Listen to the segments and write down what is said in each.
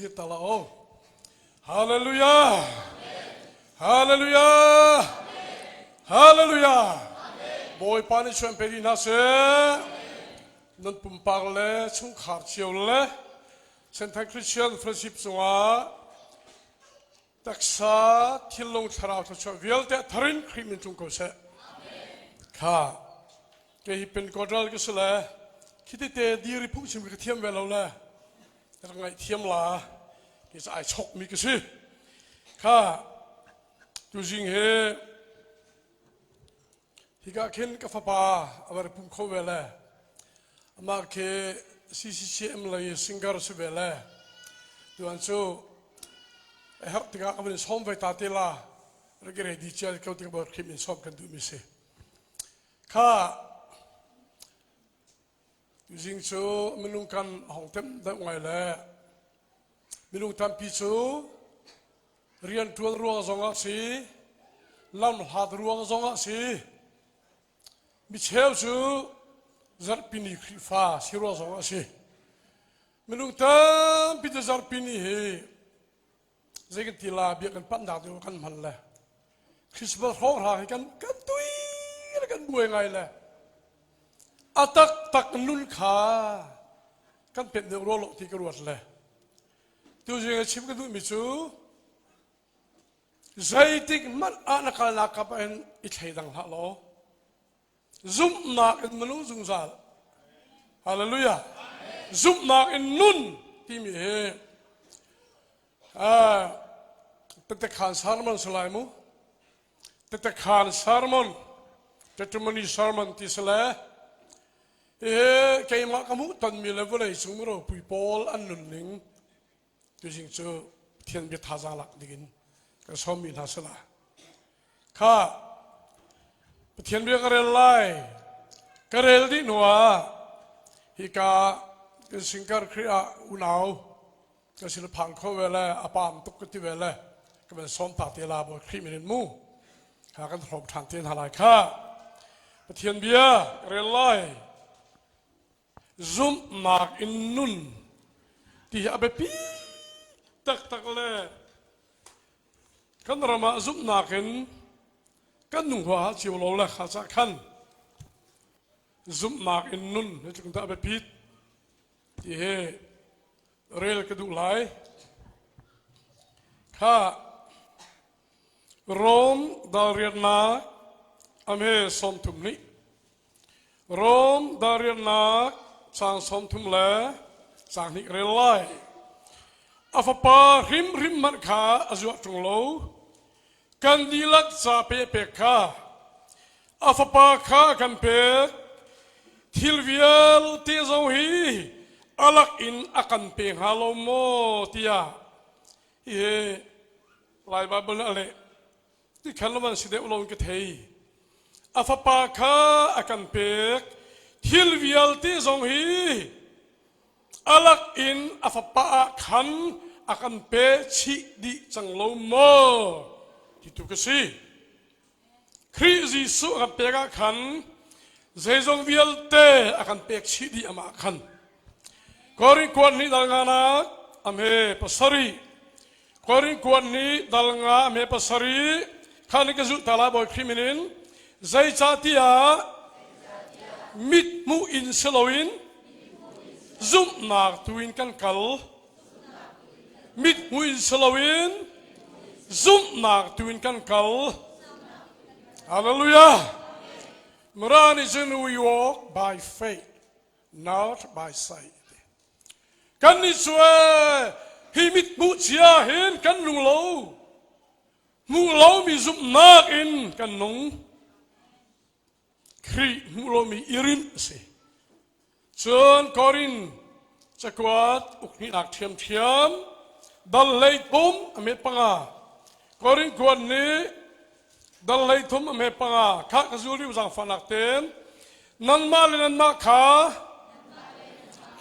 Dir ta la o. Hallelujah. Hallelujah. Hallelujah. Bawipa nih chuan pe dih hna seh. Nan pumpak le chungkhar cio le Senthang Christian Fellowship cungah taksa thinlung thlarau thluachuah vialte tharin Khrih min tlung ko seh. Kha kei hi Pentecostal ka si le khiti te diri phungchim ka thiam ve lo le rak ngaih thiam la ke ca ai chok mi ka si. Kha tuzing he Hika khin ka fapa a var pum kho ve le amah khi CCCM lei singer si ve le tuan cu a herh tikah ka van in sawm ve ta te la rak i ready cia ko tik bor khim in sawm kan duhmi si kha tuzing cu minung kan hong tem deuh ngai le minung tampi cu rianṭuan ruang zongah si, lamhlat ruang zongah si, micheu cu zarhpini Khrihfa si ruang zongah si. Minung tampi cu zarhpini hi zei kan ti la biak kan panhnak ding kan hman le Christmas hrawnghrang hi kan kan tui le kan buai ngai le a taktak nun kha kan pet deuh rua lo ti ka ruat le Tuzing a chim ka duhmi cu zeitik hmanh ah na kalnak kap ah hin i thleidang hlah law zumhnak in minung zungzal hallelujah zumhnak in nun timi hi tetekhan sermon salai mu tetekhan sermon testimony sermon ti sale Hihi keimah ka hmuh tonmi le vawlei cung ropui pawl an nunning tuzing cu Pathian bia thazaang lak dingin kan sawmmi hna si lai. Kha Pathian bia ka rel lai. Ka rel dih hnuah hika kan singkar Khrih ah unau ka sin phang kho ve le a pam tuk ka ti ve le ka van sawm ta te la bawi Khrih min in mu kha kan hrawm ṭhan te hna lai kha Pathian bia rel lai zumhnak in nun ti hi a biapi taktak le kan ram ah zumhnak in kan nung hua cio lo le kha cah khan zumhnak in nun hi tluk dah a biapit ti hi rel ka duh lai. Kha Rom dalriatnak amhe 30 nih Rom dalriatnak caang 30 le caang hnih rel lai. A fapa hrimhrim hmanh kha a zuah ṭung lo. Kan dihlak ca pe pek kha a fapa kha kan pek. Thil vialte zong hi a lak in a kan pe hnga lo maw tiah hihi Lai Baibal nih a leh. Ti khan lo an si deuh lo in ka thei. A fapa kha a kan pek. Thil vialte zong hi a lak in a fapa ah khan a kan pe chih dih cang lo maw ti tu ka si. Khrih Jesuh a kan pek ah khan zeizong vialte a kan pek chih dih amah khan. Korin kuat nih dal nganak a hme pasarih. Korin kuat nih dal nga a hme pasarih. Khan ka zulh ta lai Bawi Khrih min in. Zeicahtiah mit hmuh in si loin zumhnak tu in kan kal. Mit hmuh in si loin zumhnak tu in kan kal. Hallelujah. Mara nih cun we walk by faith, not by sight. Kan nih cu hi mit hmuh cia hin kan nung lo. Hmuh lomi zumhnak in kan nung. Khrih hmuh lomi i rinh a si. Cun Korin cakuat ukhnihnak ṭhiamṭhiam dal hlei thum a met panga Korin kuat nih dal hlei thum a met panga kha ka zul rih zaangfahnak tein nanmah le nanmah kha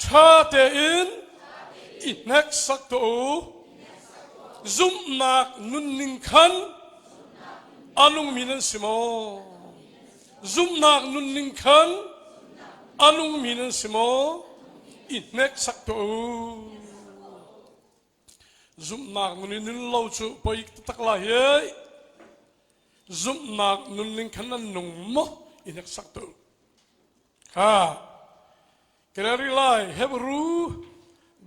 ṭha tein i hneksak tuah u zumhnak nunning khan a nungmi nan si maw Zumhnak nunning khan a nungmi nan si maw? I hneksak tuah u. Zumhnak nun in nun lo cu poi taktak la hi. Zumhnak nun ning khan nan nung maw i hneksak tu. Ha. Kereri lai Hebrew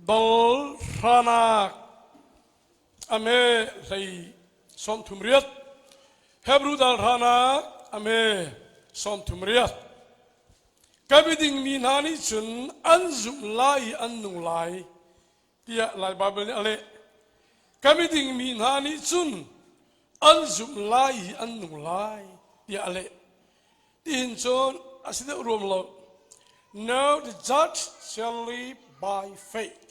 dol hranak ame hlei 38. Hebrew dal hranak ame 38. Ka miding mi hna nih cun an zumh lai i an nung lai tiah Lai Baibal nih a leh. Ka miding mi hna nih cun an zumh lai i an nung lai tiah a leh. Tihin cun a si deuh ruam lo. No, the judge shall live by faith.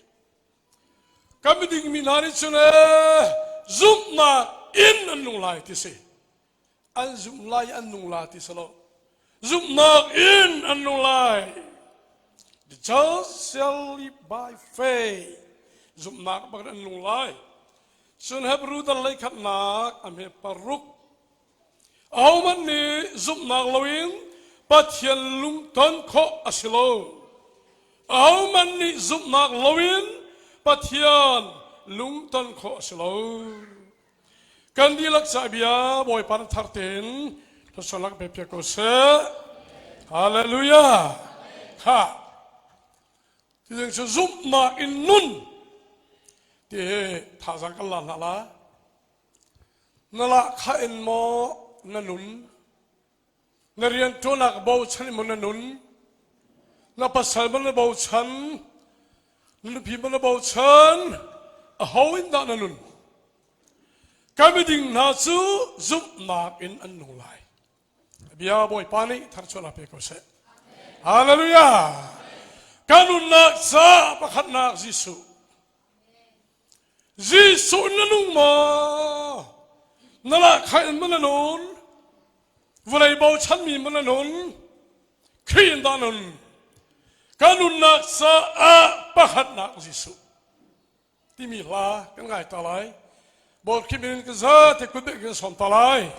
Ka miding mi hna nih cun zumhnak in an nung lai ti si. An zumh lai an nung la ti si lo. Zumhnak in an nung lai. The just shall live by faith. Zumhnak bak an nung lai. Cun Hebrew dal lei khatnak a hme paruk. Ahohmanh nih zumhnak loin Pathian lungton khawh a si lo. Ahohmanh nih zumhnak loin Pathian lungton khawh a si lo. Kan dihlak ca bia Bawipa na thar tein thluachuah pe piak ko seh. Hallelujah. Kha. Ti ding cu zumhnak in nun ti hi thazaang kan la hna la. Na lah kha in maw na nun? Na rian ṭuanak bochan in maw na nun? Na pasal maw na bochan? Na nupi maw na bochan? Aho in dah na nun? Ka miding hna cu zumhnak in an nung lai. Bia Bawipa nih tharchuahnak pe ko seh. Hallelujah! Ka nunnak ca pakhatnak Jesuh. Jesuh na nung maw? Na lahkhah in maw na nun? Vawlei bochanmi maw na nun? Khrih in dah nun? Ka nunnak caah pakhatnak Jesuh timi hla kan ngai ta lai. Bawi Khrih min in ka zate kut bek kan sawm ta lai.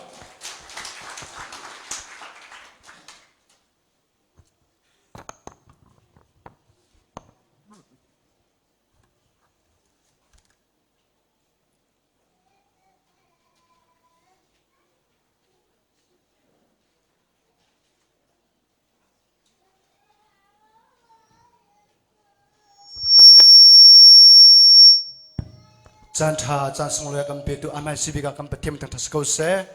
Caan ṭha caan sunglawi kan petu Amen sibik ah kan Pathian thangṭhat si ko seh.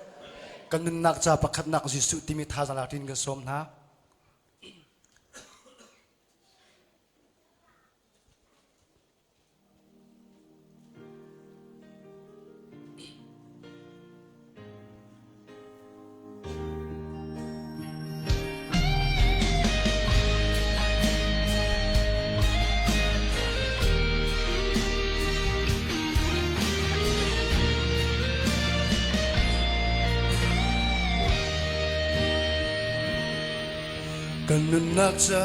Kan nunnak ca pakhatnak Jesuh timi thazaang lak ṭin kan sawm hna. Kan nunnak ca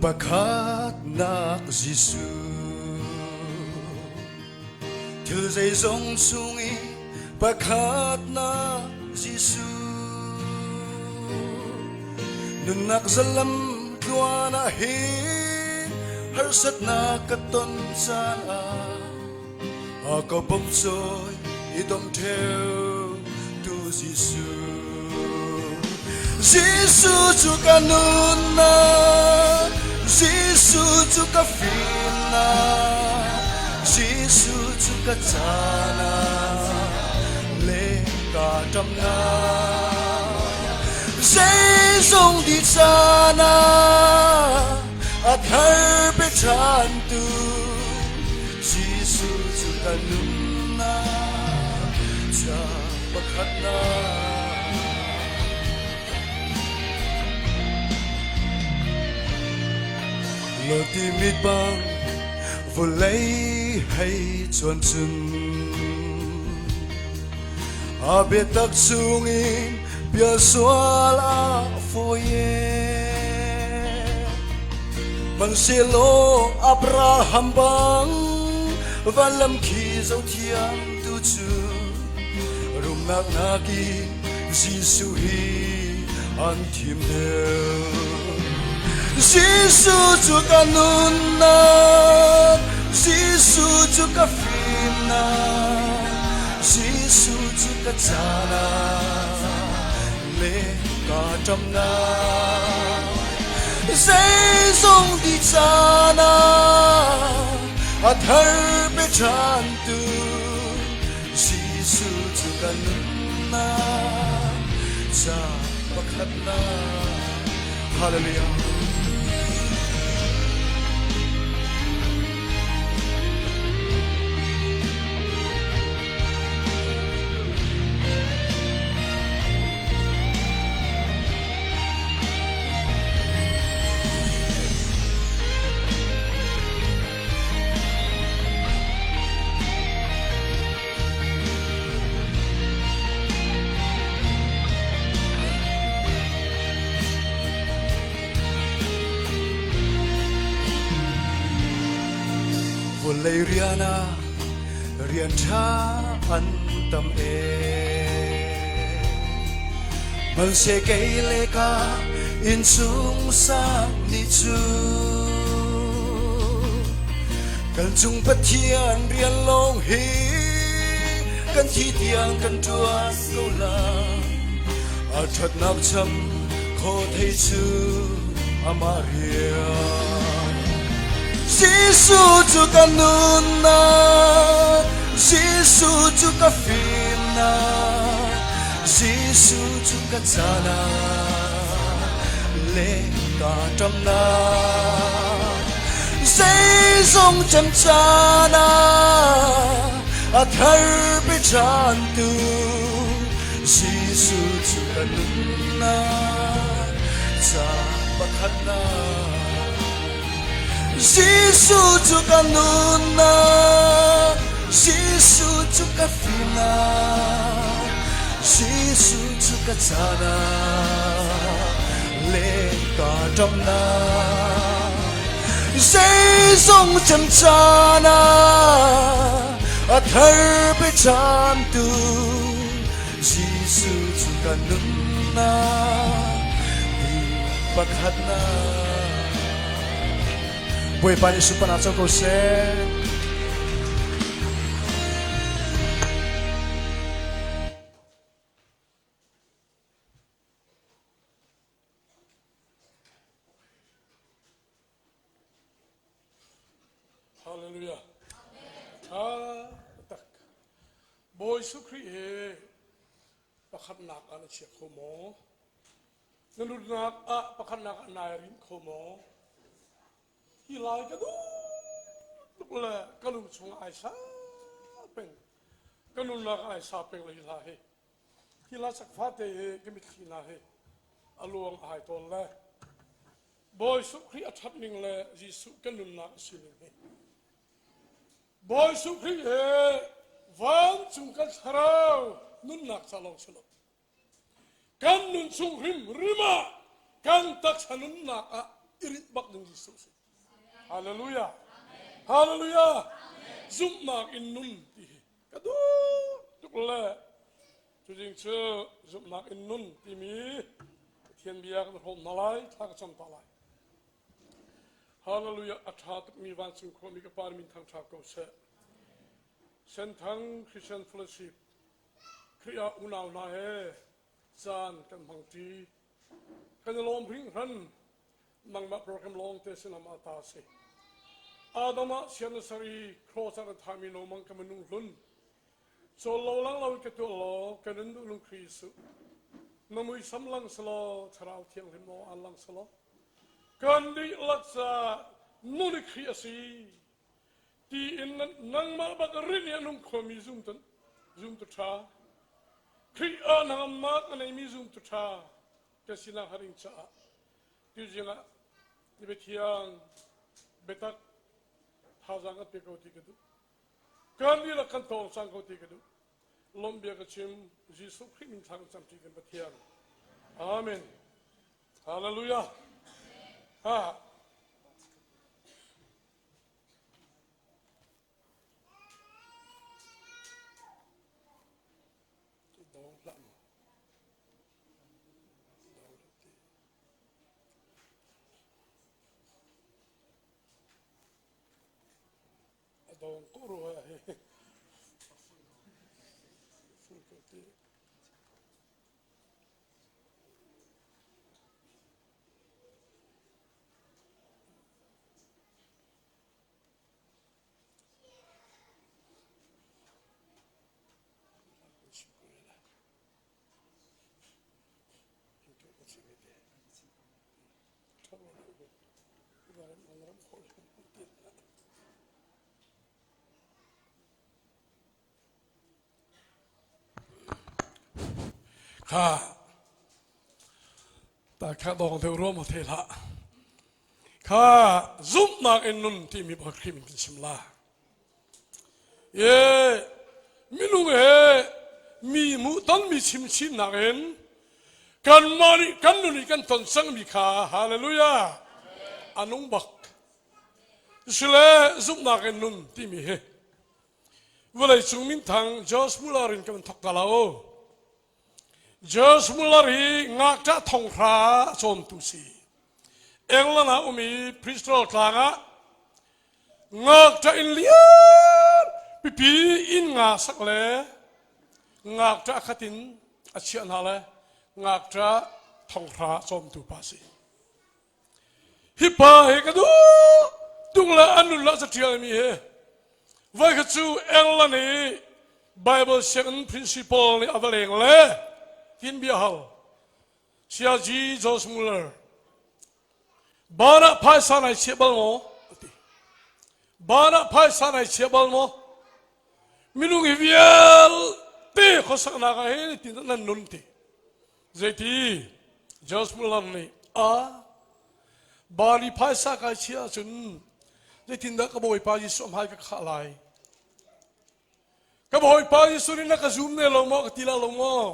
pakhatnak Jesuh thil zeizong chung i pakhatnak Jesuh nunnak zalam tluan ah hin harsatnak ka ton caan ah a ka bawmcawi i dom ṭheu tu Jesuh. Jesuh cu ka nunnak, Jesuh cu ka fimnak, Jesuh cu ka caanak le ka ṭamnak. Zeizong dih caan ah a thar pe ṭhan tu Jesuh cu ka nunnak ca pakhatnak. Loti mit bang vawlei hei chuan cun a biatak chungin bia sual a fawi Hmanhsehlaw Abraham bang vanlam khi zohthiam tu cu rumnak nakin Jesuh hi an thim deuh. Jesuh cu ka nunnak, Jesuh cu ka fimnak, fimnak Jesuh cu ka canak le ka ṭamnak zeizong dih caan ah a thar pe ṭhan tu Jesuh cu ka nunnak ca pakhatnak. Hallelujah. Vawlei rian ah rian ṭha an tam e. Hmanhseh kei le ka innchung sang nih cu kan cung Pathian rian lawng hi kan thi tiang kan ṭuan ko lai. A ṭhatnak cham kho thei cu amah rian. Jesuh cu ka nunnak, Jesuh cu ka fimnak, Jesuh cu ka canak le ka ṭamnak. Zeizong cem caan ah a thar pe ṭhan tu Jesuh cu ka nunnak ca pakhatnak. Jesuh cu ka nunnak, Jesuh cu ka fimnak, Jesuh cu ka canak le ka ṭamnak. Zeizong cem caan ah a thar pe ṭhantu Jesuh cu ka nunnak ti pakhatnak. Bawipa nih sunparnak co ko seh. Hallelujah. Tha tak. Bawi Jesuh Khrih hi pakhatnak ah na chia kho maw? Na nunnak ah pakhatnak ah nai rin kho maw? Hi lai ka duh tuk le ka lung chung ai sa peng. Ka nunnak ai sa peng le hi hla hi. Hi hla sak fate hi ka mitthli hna hi a luang a hai tawn le Bawi Jesuh Khrih a ṭhat ning le Jesuh kan nunnak a si ning hi. Bawi Jesuh Khrih he vancung kan thlarau nunnak ca lawng si lo. Kan nun chung hrimhrim ah kan taksa nunnak ah i rinh bak ding Jesuh si. Hallelujah. Hallelujah. Zumhnak in nun ti hi ka duh tuk le Cuzing cu zumhnak in nun timi Pathian bia kan hrawm hna lai, thla ka cam ta lai. Hallelujah, a ṭha tukmi vancung khuami ka Pa min thangṭha ko seh. Senthang Christian Fellowship, Khrih ah unau hna he caan kan hmangṭi. Kan i lawm hringhran, nangmah program lawng te sinam ah ta si. Adam ah sianasari cross ah kan thahmi no mang ka minung hlun Cawl lo lang lo ka tuah law ka nun duh lung Khrih na muisam lang selaw thlarau thianghlim aw an lang selaw kan dihlak ca nun i Khrih a si ti in nangmah bak rin i a nung khomi zum tu zum tu ṭha Khrih ah hnangamnak a neimi zum tu ṭha ka sinak haring caah tuzing ah ni biathiang biatak thazaang kan pe ko ti ka duh Kan dihlak kan tawng cang ko ti ka duh. Lawmh bia ka chim Jesuh Khrih min thla kan camṭi kan Pathian. Amen. Hallelujah. Ha. Dong hlah mu. Dong ti. A dong ko rua hi. Kha ta kha dong deuh ruam the hlah. Kha zumhnak in nun timi bak hrim kan chim la. Ye minung he mi mu ton mi chim chinnak in kanmah nih kan nun i kan ton cangmi kha hallelujah anung bak. Sile zumhnak in nun timi hi vawlei cung minthang George Muller in kan thok ta lo. George Muller hi ngakṭah thonghra a cawmtu si. England ah um i Bristol tlang ah ngakṭah inn lian pipi inn nga sak le ngakṭah khat in a chiah hna le ngakṭah thonghra cawmtu pa si. Hi pa hi ka duh tung le an nun la caṭialmi hi voikhat cu England i Bible sianginn principal nih a va leng le tin bia hal Siaji George Muller ban ah phaisa nai chiah bal maw ati ban ah phaisa nai chiah bal maw minung hi vialte khuasaknak ah hin tin nan nun ti Zeiti George Muller nih a bari phaisa kai chiah ahcun zeitindah ka Bawipa Jesuh hmai ka khah lai? Ka Bawipa Jesuh nih na ka zum ne lo maw ka ti la lo maw?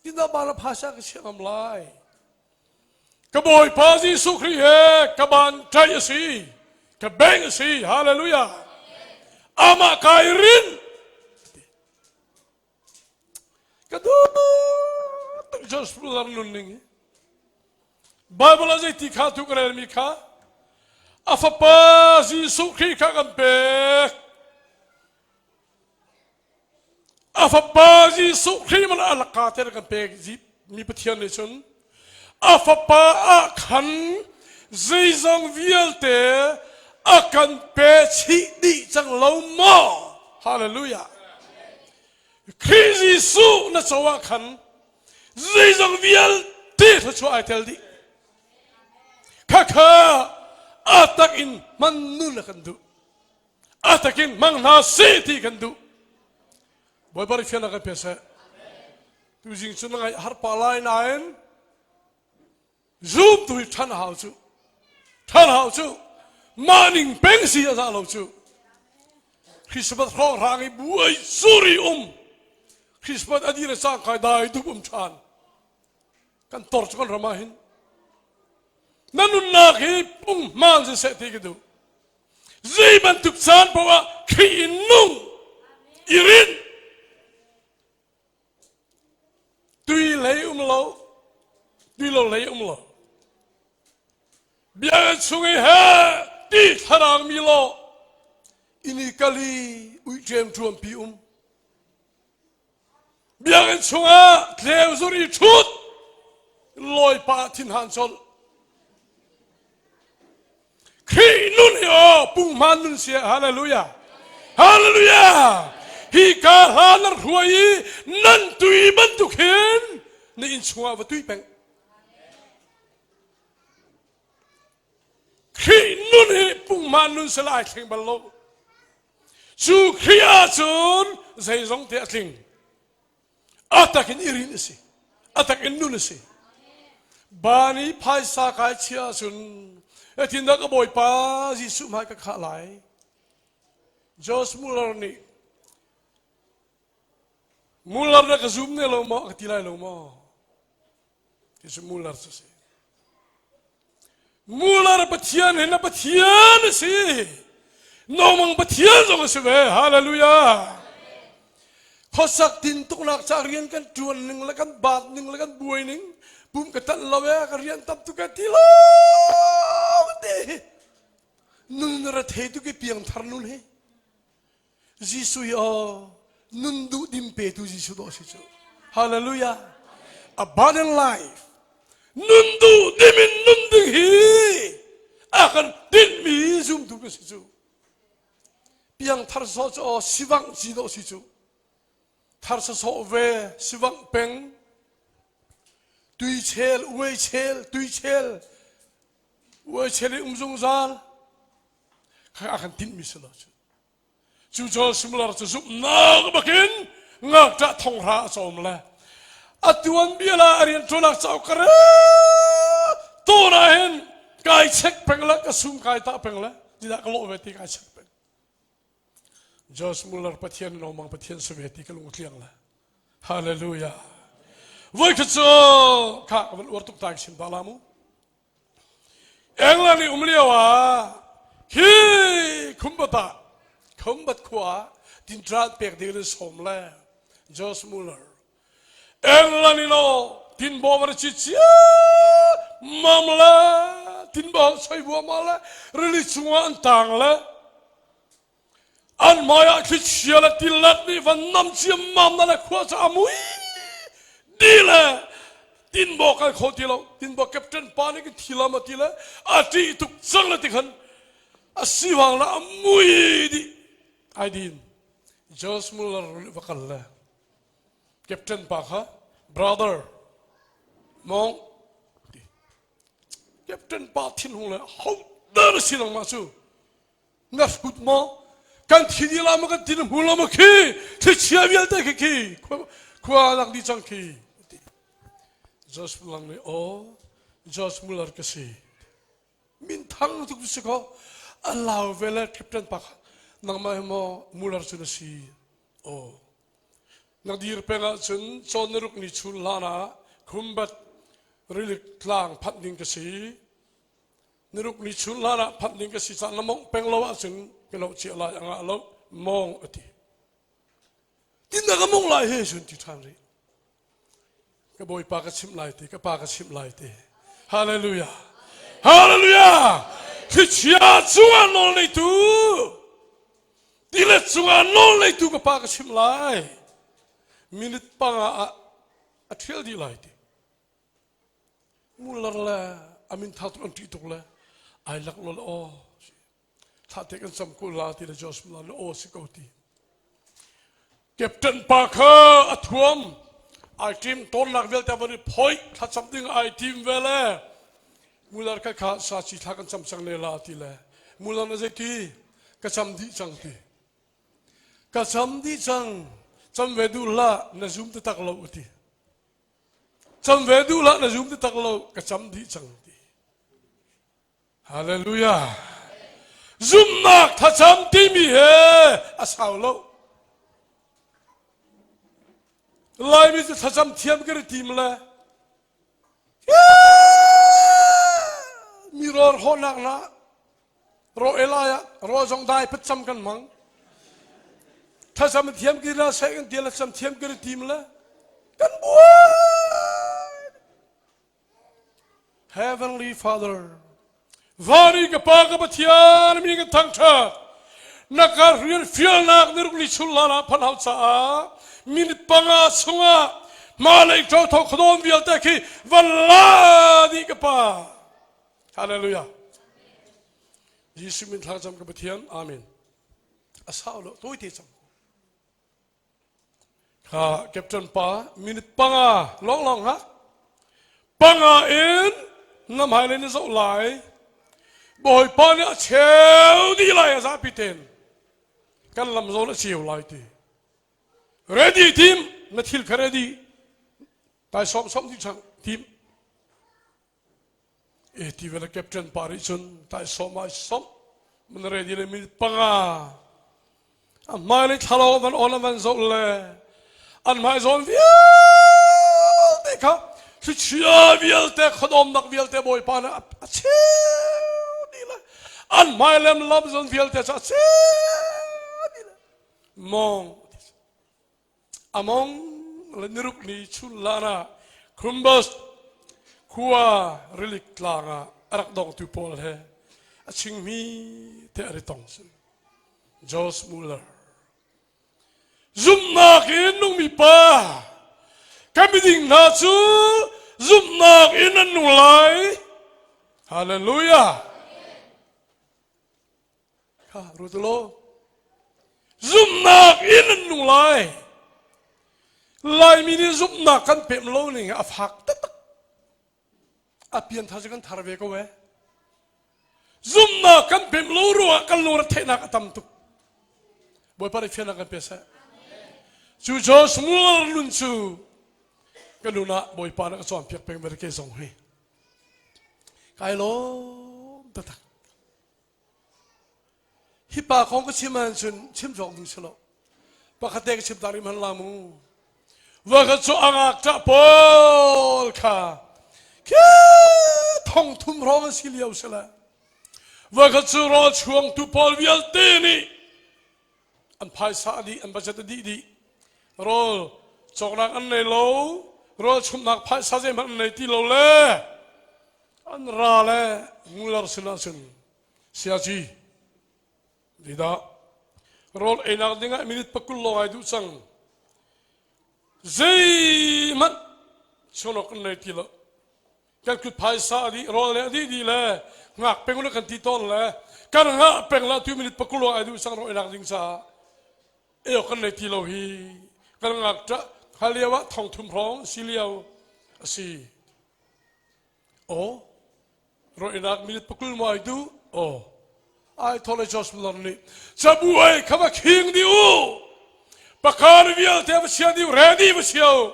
Tindah bala phaisa ka chiah ngam lai? Ka Bawipa Jesuh Khrih he ka ban ṭai a si, ka beng a si. Hallelujah. Amah kai rin. Ka duh tuk George Muller nunning hi. Bible ah zeiti kha tu ka relmi kha a fapa Jesuh Khrih kha kan pek. A fapa Jesuh Khrih man a laka te kan pek mi Pathian nih cun a fapa ah khan zeizong vialte a kan pe chih dih cang lo maw? Hallelujah. Khrih Jesuh na co ah khan zeizong vialte thluachuah ai tel dih. Khakha a tak in hman nun a kan duh. A tak in hmang hna seh ti kan duh. Bawipa nih fiannak kan pe seh. Tuzing cu na ngaih har pah lai nain Zoom tu hi ṭhan hau cu. Ṭhan hau cu. Mah ning peng si a za lo cu. Christmas hrawng hrang i buai suri um. Christmas a dir sang kai dai dup um ṭhan. Kan tor cu kan ram ah hin. Na nunnak hi pung hmaan siseh ti ka duh. Zei bantuk caan paoh ah Khrih in nung i rinh. Tui lei um lo, tui lo lei um lo. Biakinn chung i he ti thlarang mi lo ini kali ui ṭem ṭuam pi um. Biakinn chungah tleu zur i ṭhut lawipa thinhan colh. Khrih nun hi aw punghman nun si hallelujah hallelujah hi ka hla nan hruai i nan tui bantuk hin na inn chungah va tui peng Khrih nun hi punghman nun sel ai thleng bal lo cu Khrih ahcun zeizong te a tling A tak in i rin a si. A tak in nun a si. Ban i phaisa kai chia ahcun thindah ka bawipa Jesuh hmai ka khah lai. George Muller nih Muller na ka zum ne lo maw ka ti lai lo maw? Ti cu Muller cu si. Muller Pathian hi na Pathian a si. Nomang Pathian zong a si ve. Hallelujah. Khuasak tin tuknak ca rian kan tuan ning le kan baat ning le kan buai ning pum ka tan lo e ka rian tam tuk e ti lo te nun ra thei tuk i piang thar nun hi Jesuh hi aw. Nun duh dim petu Jesuh dawh si cu. Hallelujah. Abundant life. Nun duh dim in nun ding hi a kan tinhmi zumtu kan si cu. Piangthar sawh cu aw sivangh ci dawh si cu. Thar sawsawh ve sivangh peng. Tuichel, uaichel, tuichel, uaichel i um zungzal. Kha a kan tinhmi si lo cu. Cu cu similar cu zumhnak bakin ngakṭah thonghra a cawm le a tuanbia la a rianṭuanak cauk ka rel tawn ah hin kai check peng le ka sum kai tah peng le tidah ka lawh ve ti kai check peng. Josh Muller Pathian lawmang Pathian si ve ti ka lung tliang le Hallelujah. Voi khat cu kha ka van uar tuk ta chim ta la mu. England i um lio ah hi Khumbat ah Khumbat khua ah tintrat pek ding in sawm le Josh Muller England in aw tinbo var chi chia mam le tinbo soi bua ma le rili chungah an tang le an hmai ah thlichia le tilet nih van nam ciammam na le khua cu a mui di le tinbaw kal kho ti lo tinbaw captain pa nih kan thi lam a ti le a ṭih tuk cang le ti khan a sivang le a mui dih ai din Josh Muller va kal le captain pa kha brother mong captain pa thinhung le ho dar si nangmah cu Na hrut maw? Kan thi dih la maw kan tin hmu lo maw khi? Thlichia vialte khi khi khua lak dih cang khi. Josh Muller nih aw Josh Muller ka si. Min thang tuk si ko. A lau ve le captain pa kha nangmah hi maw Muller cu na si? Aw. Na dir peng ahcun cawn na ruk ni chun hlan ah Khumbat rilik tlang phanh ding ka si. Niruk ni chun hlan ah phanh ding ka si caah na mongh peng lo ahcun ka lo cia lai a ngah lo mong a ti. Tin ka mong lai he cun ti ṭhan rih. Ka bawipa ka chimh lai ti, ka pa ka chimh lai ti. Hallelujah. Hallelujah. Thlichia cungah nawl neitu tilet cungah nawl neitu ka pa ka chimh lai. Minute panga ah a ṭhial dih lai ti. Muller le a min tha tuk an ṭih tuk le ai lak lo le aw thla te kan cam ko la ti le Josh Muller le aw si ko ti. Captain pa kha a thuam ai team tawnnak vialte van i phoi thlacam ding ai team ve le Muller kha kha sa ci thla kan cam cang ne la ti le Muller na zei ti ka cam dih cang ti ka cam dih cang cam ve duh hlah na zum taktak lo ti Cam ve duh hlah na zum ti tak lo ka cam dih cang ti. Hallelujah. Zumnak thlacam timi he a sau lo. Laimi cu thlacam thiam kan i tim le mi rawr hawnak na Ro elai ah ro zong dai pet cam kan hmang. Thazam thiam ki la sai kan tial cam thiam ki tim le kan buai. Heavenly Father, vari ka pa ka Pathian mi kan thangthat. Na ka rian fialnak ni ruk ni chul la la phan hau caah minute panga chungah malei ṭo tho khodom vialte khi van la dih ka pa. Hallelujah. Jesuh min thlacam ka Pathian. Amen. A sau lo tawite cang. Kha captain pa minute panga long long ha. Panga in nam hai le ni zoh lai. Bawipa nih a cheu dih lai a zapi ten. Kan lam zawn a cheu lai ti. Ready team na thil kha ready. Tai som som dih chang team. E ti ve le captain pa nih cun tai sawm ai sawm man ready le minute panga a hmai le thlalo van on van zoh le an hmai zawn vialte kha thlichia vialte khuadawmnak vialte bawipa nih a cheu dih le an hmai lem lam zawn vialte cu a cheu dih le mong Among le niruk ni chun lan ah Columbus khua rilik tlang ah a rak dongtu pawl he a chingmi te a ri tong sin. George Muller. Zumhnak in nungmi pa kan miding hna cu zumhnak in an nung lai. Hallelujah. Kha ruat law. Zumhnak in an nung lai. Laimi nih zumhnak kan pem lo ning a fak taktak. A pian thar cu kan thar ve ko eh. Zumhnak kan pem lo ruangah kan lungre theihnak a tam tuk. Bawipa nih fiannak kan pe seh. Cu Josh Muller nun cu ka nun ah Bawipa nih ka cawnpiak peng ve ke zong hi. Kai lawm taktak. Hi pa kong ka chim ahcun chim cawk ding si lo. Pakhat te ka chim ta rih hmanh la mu. Voikhat cu a ngakṭah pawl kha khi thong thum hrawng an si lio si le voikhat cu rawl chuangtu pawl vialte nih an phaisa a dih an budget a dih dih rawl cawknak an nei lo rawl chumhnak phaisa zeihmanh an nei ti lo le an ra le ngular sinah cun Siaci, zeidah rawl einak dingah minute pakul lawng ai duh cang. Zeihmanh chunok kan nei ti lo. Kan kut phaisa a dih, rawl le a dih dih le ngak peng le kan ti tawn le kan ngah peng la tu minute pakul lawng ai duh cang rawl einak ding caah ei awk kan nei ti lo hi kan ngak ṭah hal lio ah thong thum hrawng si lio a si. Aw, roinak minute pakul maw ai duh? Aw, ai thawh le Josh Muller nih cabuai kha va khing dih u. Pakar vialte va chia dih u, ready va chia u.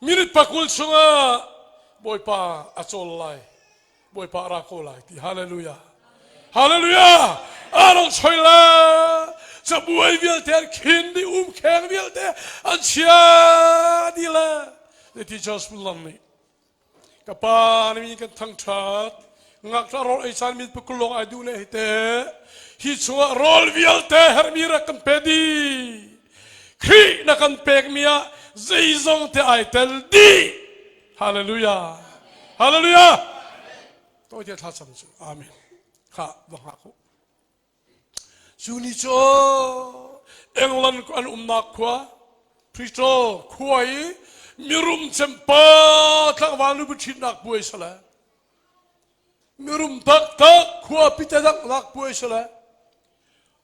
Minute pakul chungah Bawipa a cawl lai. Bawipa a ra ko lai ti. Hallelujah. Hallelujah. A rong choi la. Cabuai vialte an khin dih, umkheng vialte an chia dih la. Ti Josh Muller nih Ka pa na min kan thangṭhat. Ngakṭah rawl ei caan min pakul lawng ai duh ne hi te. Hi chungah rawl vialte herhmi rak kan pe dih. Khrih na kan pekmi ah zeizong te ai tel dih. Hallelujah. Hallelujah. Tawite thlacam cu. Amen. Kha va hngak u. Cu ni cu England an umnak khua Bristol khua i mirum cempa tlangval nupi ṭhitnak puai si le mirum taktak khua pite danghnak puai si le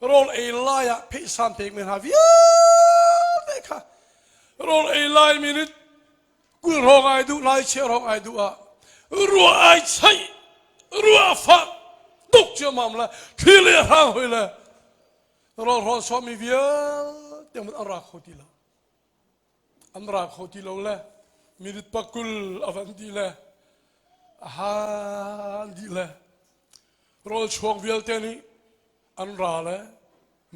rawl ei lai ah pheihsan pekmi hna vialte kha rawl ei lai minute 20 hrawng ai duh lai chia hrawng ai duh ah ruah ai chaih ruah fak tuk ciammam le thli le hrang hoi le rawlhrawn sawmi vialte mun an ra kho ti lo an ra kho ti lo le minute pakul a van di le a han di le rawl chuak vialte nih an ra le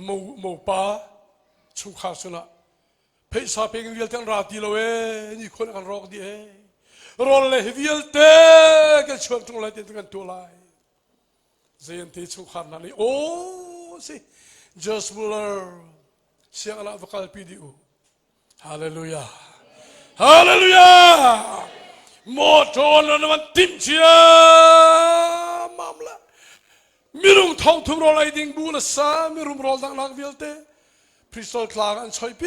mo mopa chungkhar sinah Pheisa pek in vialte an ra ti lo ee, ni khon kan rawk dih ee. Rawl le hi vialte kan chuan ṭung lai ti kan tuah lai. Zei an ti chungkhar hna nih aw si Josh Muller sianginn ah va kalpi dih u. Hallelujah. Hallelujah. Motor na man timh cia mam la. Minung thong thum rawl ei ding bu la sa mirum rawl dang nak vialte Bristol tlang an choi pi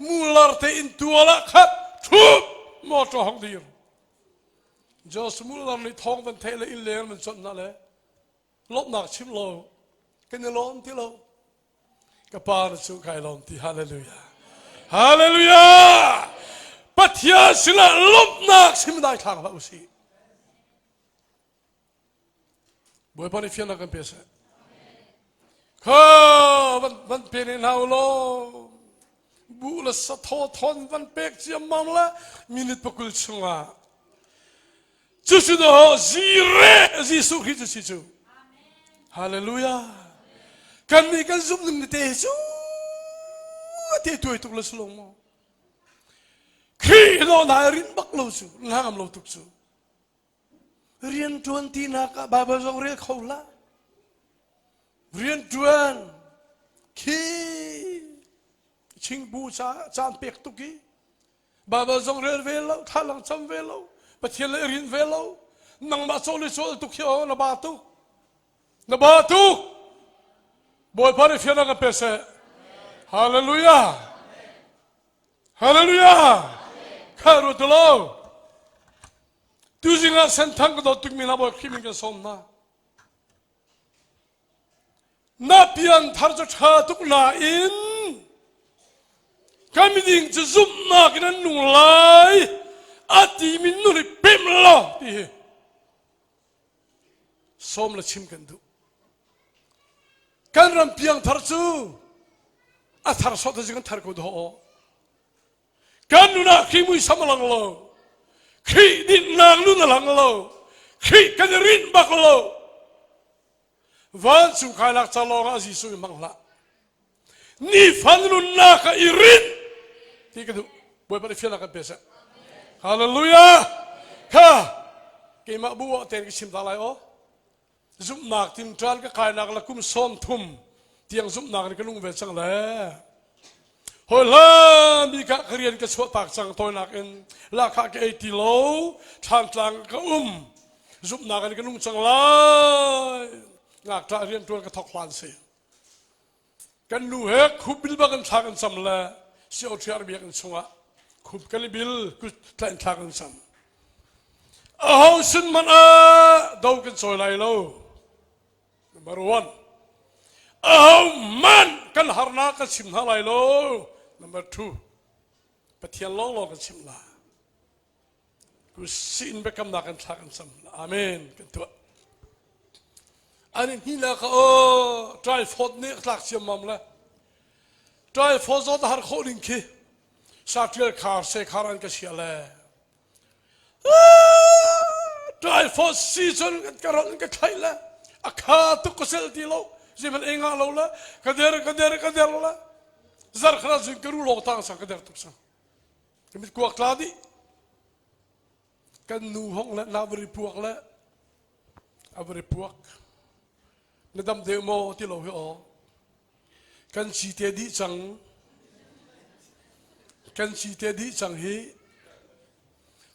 Muller te in tual ah khat thup motor hong dir Josh Muller nih thawng van theih le inn leng man chawnh na le lawmhnak chim lo kan i lawm ti lo ka pa na cu kai lawm ti hallelujah hallelujah Pathian sinah lawmhnak chim dai thlang hlah usih Bawipa nih fiannak kan pe seh. Kha van van pe ne hna u law bu le sathaw thawn van pek ciammam le minute pakul chungah cu cu do zire Jesuh Khrih cu si cu Hallelujah kan nih kan zumh ning te cu te tuai tuk le sulong mo Khrih no na rin bak lo cu na ngam lo tuk cu Rianṭuan tinak ah Baibal zong rel kho hlah. Rianṭuan khi chingbu ca caan pek tuk i Baibal zong rel ve lo, thlalang cam ve lo, Pathian le rin ve lo. Nangmah cawl i cawl tuk hi aw na ba tuk. Na ba tuk. Bawipa nih fiannak kan pe seh. Hallelujah. Hallelujah. Kha ru tu lo. Tuzing ah senthang ka dawt tukmi na bawi Khrih min kan sawm hna. Na pianthar cu ṭha tuk nain ka miding cu zumhnak in an nung lai a timi nun hi pemh law ti hi sawm le chim kan duh. Kan ram piangthar cu a thar sawt cu kan thar ko dawh. Kan nun ah Khrih muisam a lang lo. Khrih dinnak nun a lang lo. Khrih kan i rinh bak lo. Vancung kainak ca lawng ah Jesuh i hmang hlah. Nifan nunnak ah i rinh ti ka duh. Bawipa nih fiannak kan pe seh. Hallelujah! Kha keimah bu ah ten ka chim ta lai aw. Zumhnak tinṭan ka kainak la kum 30 tiang zumhnak in ka nung ve cang le. Hawi hlan mi ka ka rian ka chuah tak cang tawinak in lahkhah ka ei ti lo thlantlang ka um zumhnak in ka nung cang lai ngakṭah rian ṭuan ka thok hlan si kan nu he khup bil bak in thla kan cam le sio ṭhiar biakinn chungah khup kan i bil kut tlaih thla kan cam aho sin man ah do kan cawi lai lo Number one, ahohmanh kan harnak kan chim hna lai lo. Number two, Pathian lawnglawng kan chim la. Kusin biakamnak kan thla kan cam. Amen. Kan tuah. Ani hni na ka o trifod nih tlak ciammam le trifod zawt har khawh ding khi sa tial khar se khar an ka sia le Ṭaifawt si cun ka ron ka thlaih le a kha tuk ka sel ti lo zeihmanh ei ngah lo le ka der ka der ka der le zarkhat ah cun ka ru lawng tang sang ka der tuk sang ka mit kuak tla dih kan nu hong le na vari puak le a vari puak na dam deuh maw ti lo hi aw Kan cite dih cang. Kan cite dih cang hi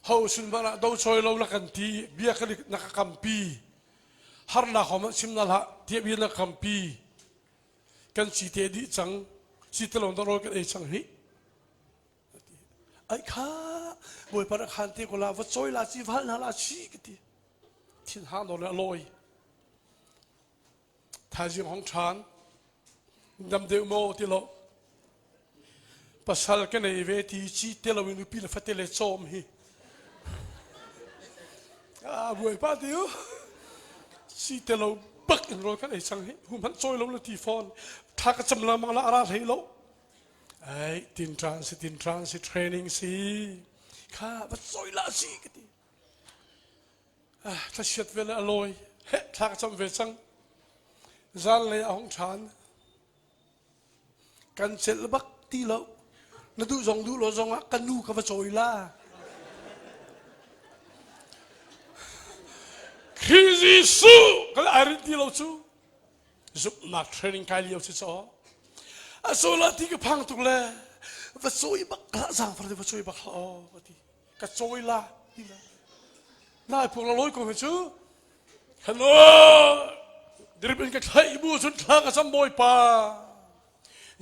ho sun van ah do choi lo na kan ti bia ka na ka kampi harnak hom chim na hlah tiah bia na kampi kan cite dih cang cite lo na rawl kan ei cang hi ai kha bawipa na khan te ko la va choi la chi val na la chi ka ti thin ha no le loi Thaizing hong ṭhan dam deuh maw ti lo pasal ka nei ve ti ci te lo in nupi le fate le cawm hi a buai pa ti u ci te lo bak in rawl kan ei cang hi hum han cawi lo le ti fawn tha ka cam lengmang la ara hlei lo ai tin tran si tin tran si training si kha va cawi la si ka ti Thlachiat ve le a lawi heh thla ka cam ve cang. Zanlei a hung ṭhan. Kan celh bak ti lo. Na duh zong duh lo zong ah ka nu ka va cawi la. Khrih Jesuh kan ai rin ti lo cu. Zumhnak training kai lio si caw. A sola ti ka phang tuk le va cawi bak hlah zaangfar te va cawi bak hlah aw ka ti. Ka cawi la ti la. Nai phung la lawi ko hi cu. Hello. Drip in ka thlaih bu cun thla ka cam bawipa.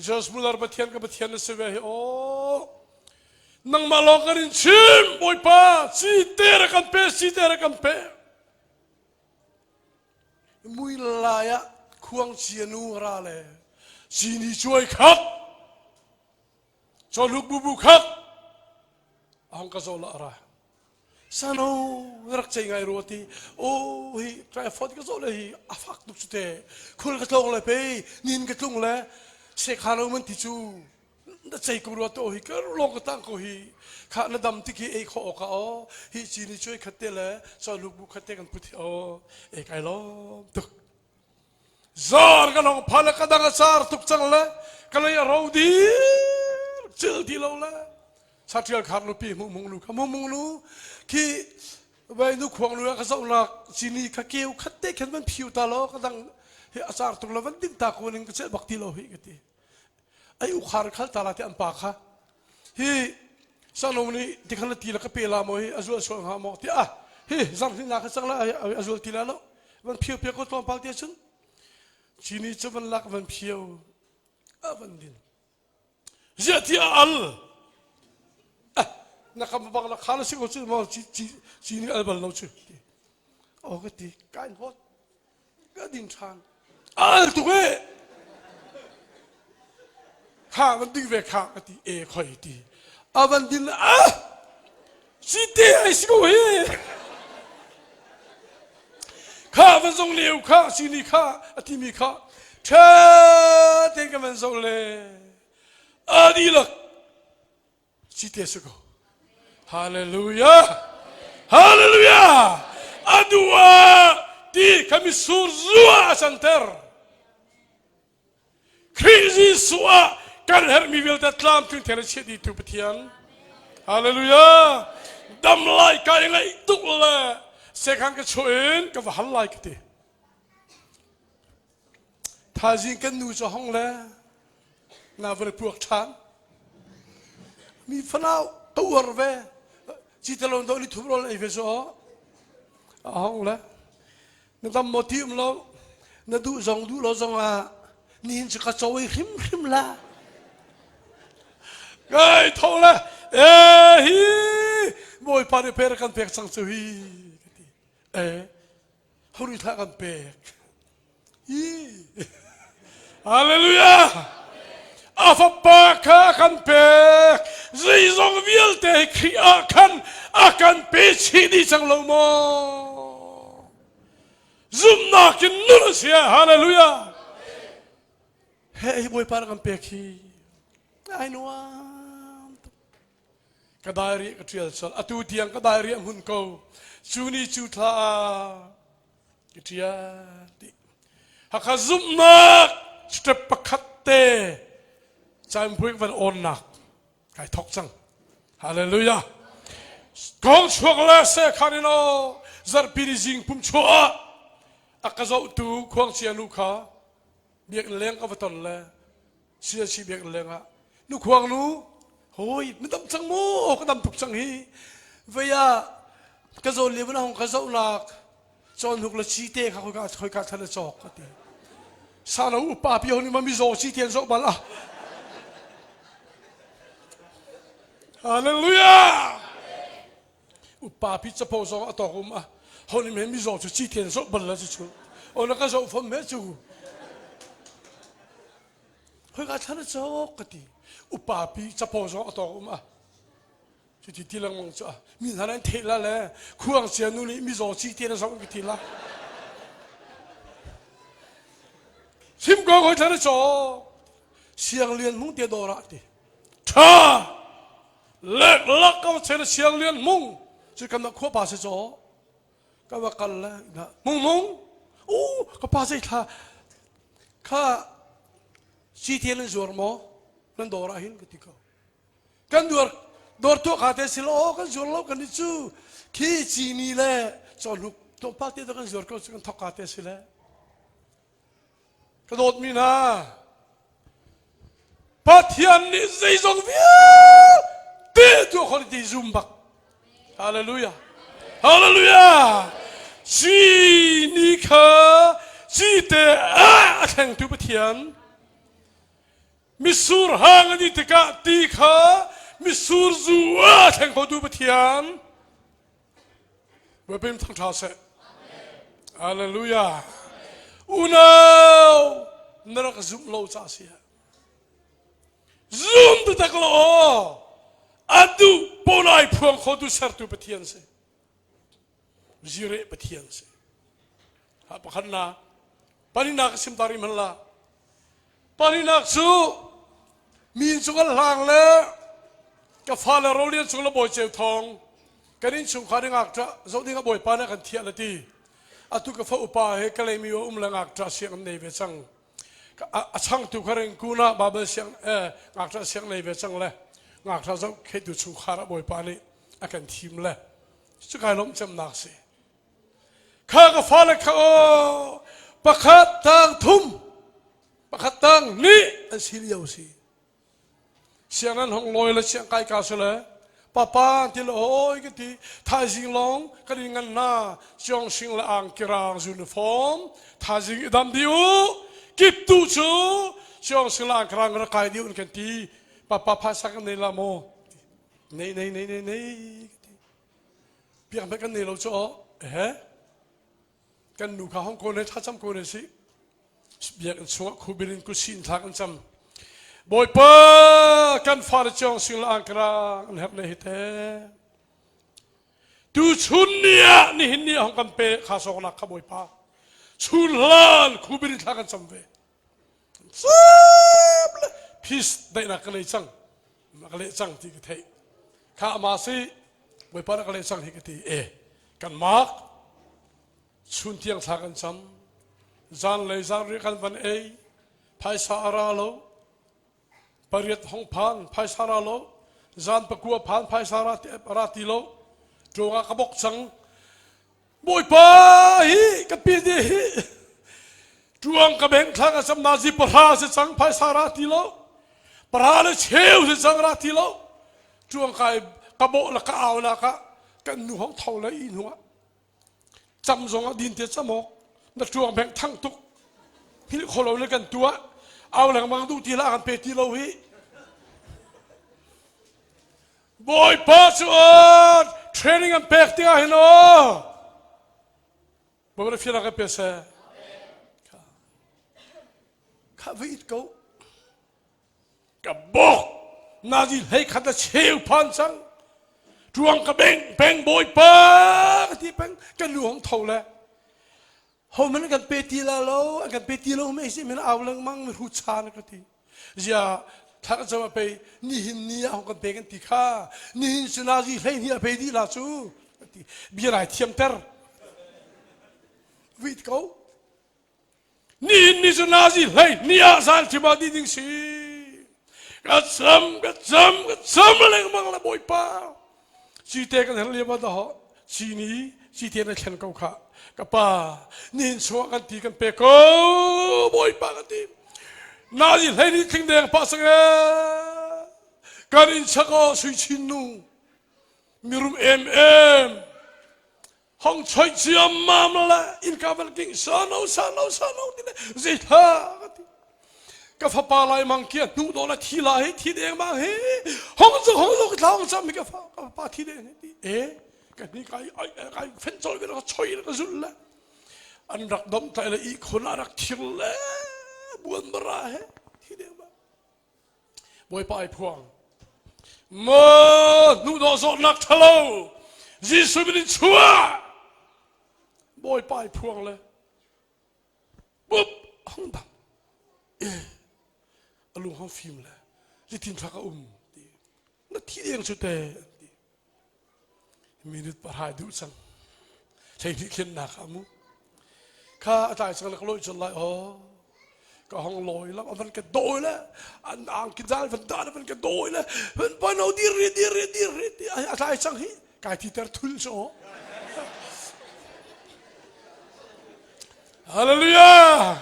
Jos Muller Pathian ka Pathian na si ve hi aw. Nangmah lawng kan in chim bawipa ci te ra kan pe ci te ra kan pe. Mui lai ah khuang chia nu ra le sini cuai khat cawluk bubu khat a hong ka zaw la ra sano rak chei ngai ro ti o hi tripod ka zaw le hi a fak tuk cu te khul ka tlong le pe nin ka tlung le sekha lo man ti cu na chei ko rua to hi ka long ka tang ko hi kha na dam ti khi ei kho ka o hi chini chuai khat te le cawluk bu khat te kan put hi o e kai lom tuk zar ka long pha le ka dang a char tuk cang le ka lei a ro dir cil ti lo le satrial khar nu pi mung mung nu kha mung mung nu khi vai nu khuang nu ka zoh nak chini kha keu khat te khan van phiu ta lo ka dang hi a char tuk lo van ding ta ko ning ka cel bak ti lo hi ka ti ai ukhar khal ta la te an pa kha hi sano nih tikhan ti la ka pe la mo hi azul sual hnga maw ti ah hi zar ni na kha cang la azul ti la lo van phio pia ko tlawmpal te cun chini cu van lak van phio a van din. Ziah ti a al. Eh, na kam bang la kha la si ko cu mo ci ci ci ni al bal lo cu. O ka ti kain hot. Ka din than. Al tuk e. Kha van ding ve kha ka ti e khoi ti. A van din a si te ai si ko hi. Kha van zong leu kha si ni kha a ti mi kha tha te ka van zo le a dihlak si te si ko. Hallelujah! Hallelujah! A duh ti kha mitsur zu ah a canter. Khrih Jesuh ah kan herhmi vialte tlamtling theng chiah dihtu Pathian. Hallelujah! Dam lai ka i ngaih tuk le sekhan ka chuah in ka va hal lai ka ti. Thaizing kan nu cu hong le na van puak ṭhan. Mi fanau ka uar ve. Citalon do ni thum rol ei ve so. A hong le na dam maw ti um lo na duh zong duh lo zong ah nihin cu ka cawi hrimhrim la. Kai tho le e hi Bawipa nih per kan pek cang cu hi ka ti. E Hori thla kan pek. Hi. Hallelujah. A fapa kha kan pek. Zeizong vialte Khrih ah khan a kan pe chih dih cang lo maw? Zumhnak in nun a si. Hallelujah. He Bawipa na kan pek hi. Ai nuam tuk. Ka diary ka ṭial colh. Atu tiang ka diary a hmun ko. Cu ni cu thla ah ka ṭial dih. Hakha zumhnak step pakhat te caanpui van awnnak kai thok cang. Hallelujah. Kong chuak le se khan in aw zarhpi ni zing pum chuah ah a ka zohtu khuangcia nu kha biakinn leng ka va ton le CSC biakinn leng ah nu khuang nu hoi na dam cang mu ka dam tuk cang hi vei ah ka zawn lio na hong ka zohnak cawn huk le chi te kha khoi ka khoi ka thlan cawk ka ti salo upa pi honi ma mi zaw chi te an zoh bal ah hallelujah upa pi capo zong a tawk um a honi me mi zaw cu chi te an zoh bal la cu chu o na ka zoh fom me cu Khoika thlan a cawk ka ti. Upa pi capo zong a tawk um a. Cuti ti lengmang cu a mi hna an theih la le khuang cia nu nih mizaw ci te na zong ka ti la. Chim ko khoi thlan a cawk. Siang lian mung te dawr ah ti. Tha lek lak ka chen siang lian mung cu kan khua pa se caw ka va kal le mung mung u ka pa zei thla Kha cite nan zuar maw? Nan dawr ah hin ka ti ko. Kan dawr dawr tuah kha te si lo kan zuar lo kan i cu khi cini le cawhnuk tlawmpal te kan zuar ko cu kan thok ka te si le. Ka dawtmi hna Pathian nih zeizong vialte tuah khawh ti zum bak. Hallelujah. Hallelujah. Si ni kha cite a thlengtu Pathian misur hang ani tikah ti kha misur zu a thleng khotu Pathian Bawipa thang ṭha seh. Hallelujah. Unau na rak zumh lo ca si Zum taktak lo aw. A duh polai phuang khotu sertu Pathian si. Zire Pathian si. Ha pakhat na palinak sim ta ri man la. Palinak cu min cung an hlang le ka fale rolian cung le bawi ceu thawng kan innchungkhar i ngakṭah zoh ding ah bawipa nih a kan thiah le ti atu ka fa upa he Kalaymyo um le ngakṭah siang an nei ve cang a changtu kha Rengkun ah Babel siang ngakṭah siang nei ve cang le ngakṭah zoh khetu chungkhar ah bawipa nih a kan thim le cu kai lawmh cemnak si kha ka fale kha aw pakhat tang thum pakhat tang nih an si lio si siang nan hong lawi le siang kai ka si le papa ti le hoi ka ti thaizing lawng kan in ngan na siong sing le ang kirang uniform thaizing i dam di u kip tu cu siong sing le ang kirang ra kai di un kan ti. Papa phaisa kan nei la maw? Nei nei nei nei nei piak hmanh kan nei lo cu aw. Ehe. Kan nu kha hong ko ne thlacam ko ne si. Biakinn chungah khubil in kusin thla kan cam. Bawipa kan fale ciong sing la angkara an herh ne hi te. Tu chun ni ah nihin ni ah hong kan pe kha sawknak kha Bawipa. Chun hlan khubil in thla kan cam ve. Cam le peace daihnak ka nei cang. Ka leh cang ti ka theih. Kha ama si Bawipa na ka leh cang hi ka ti. E kan mak chun tiang thla kan cam zanlei zanriah kan van ei phaisa a ra lo pariat hong phan phaisa ra lo zan pakua phan phaisa ra ti, ra ti lo ṭawng ah ka bok cang bawipa hi ka pi ni hi ṭuang ka beng thla ka cam nazi pahra si cang phaisa ra ti lo pahra le cheu si cang ra ti lo ṭuang kai ka bawh la ka au la ka kan nu hong tho le i hnu ah cam zong ah din te cam awk na ṭuang beng thang tuk hngilh kho lo le kan tuah au lengmang duh ti la kan pe ti lo hi Bawipa cu training an pek tikah hin aw Bawipa fian kan pe seh kha va it ko ka bok nazi hlei khat a cheu phan cang tuang ka beng peng bawipa ka ti peng ka nu hong tho le ho man kan pe ti la lo an kan pe ti lo me si min au lengmang mi hu chan ka ti zia thla ka chama pe nihin ni ah kan pe kan ti kha nihin cu nazi hlei ni a pe di la cu ti bia lai thiam ter wit ko Nihin ni cu nazi hlei ni ah zan thim ah dih ding si. Ka cam, ka cam, ka cam lengmang le Bawipa. Cite kan herh liam ah dah cini cite na thlen ko kha. Ka pa, nihin chungah kan ti kan pe ko, Bawipa ka ti. Nazi hlei ni thling deng pa sang e. Kan in chak aw sui chin nu. Mirum em em. Hong choi ciammam le innka van king sano sano sano ti le zei tha ka ti ka fapa lai mang kia hnu do la thi la hi thi deng mang hi hong zu hong zu ka thlang cham mi ka fa ka pa thi deng hi ti e ka ni kai ai kai fen choi ka choi ka zul le an rak dom tai le i khun a rak thir le buan mara he thi deng ba Bawipa ai phuang. Maw hnuhdawh zawtnak ṭhalo Jesuh min in chuah. Bawipa ai phuang le bup hong dang. Eh, a lung hong fim le zitin thla ka um ti. Na thi deng cu te ti. Minute pahra duh cang. Hleihnih thlennak ah mu. Kha a tlai cang le ka lawih cun lai aw. Ka hong lawi lam a van ka dawi le an ang ki zal van dan a van ka dawi le van pa no dir ri dir ri dir ri ti a tlai cang hi kai ti ter thul cu aw. Hallelujah!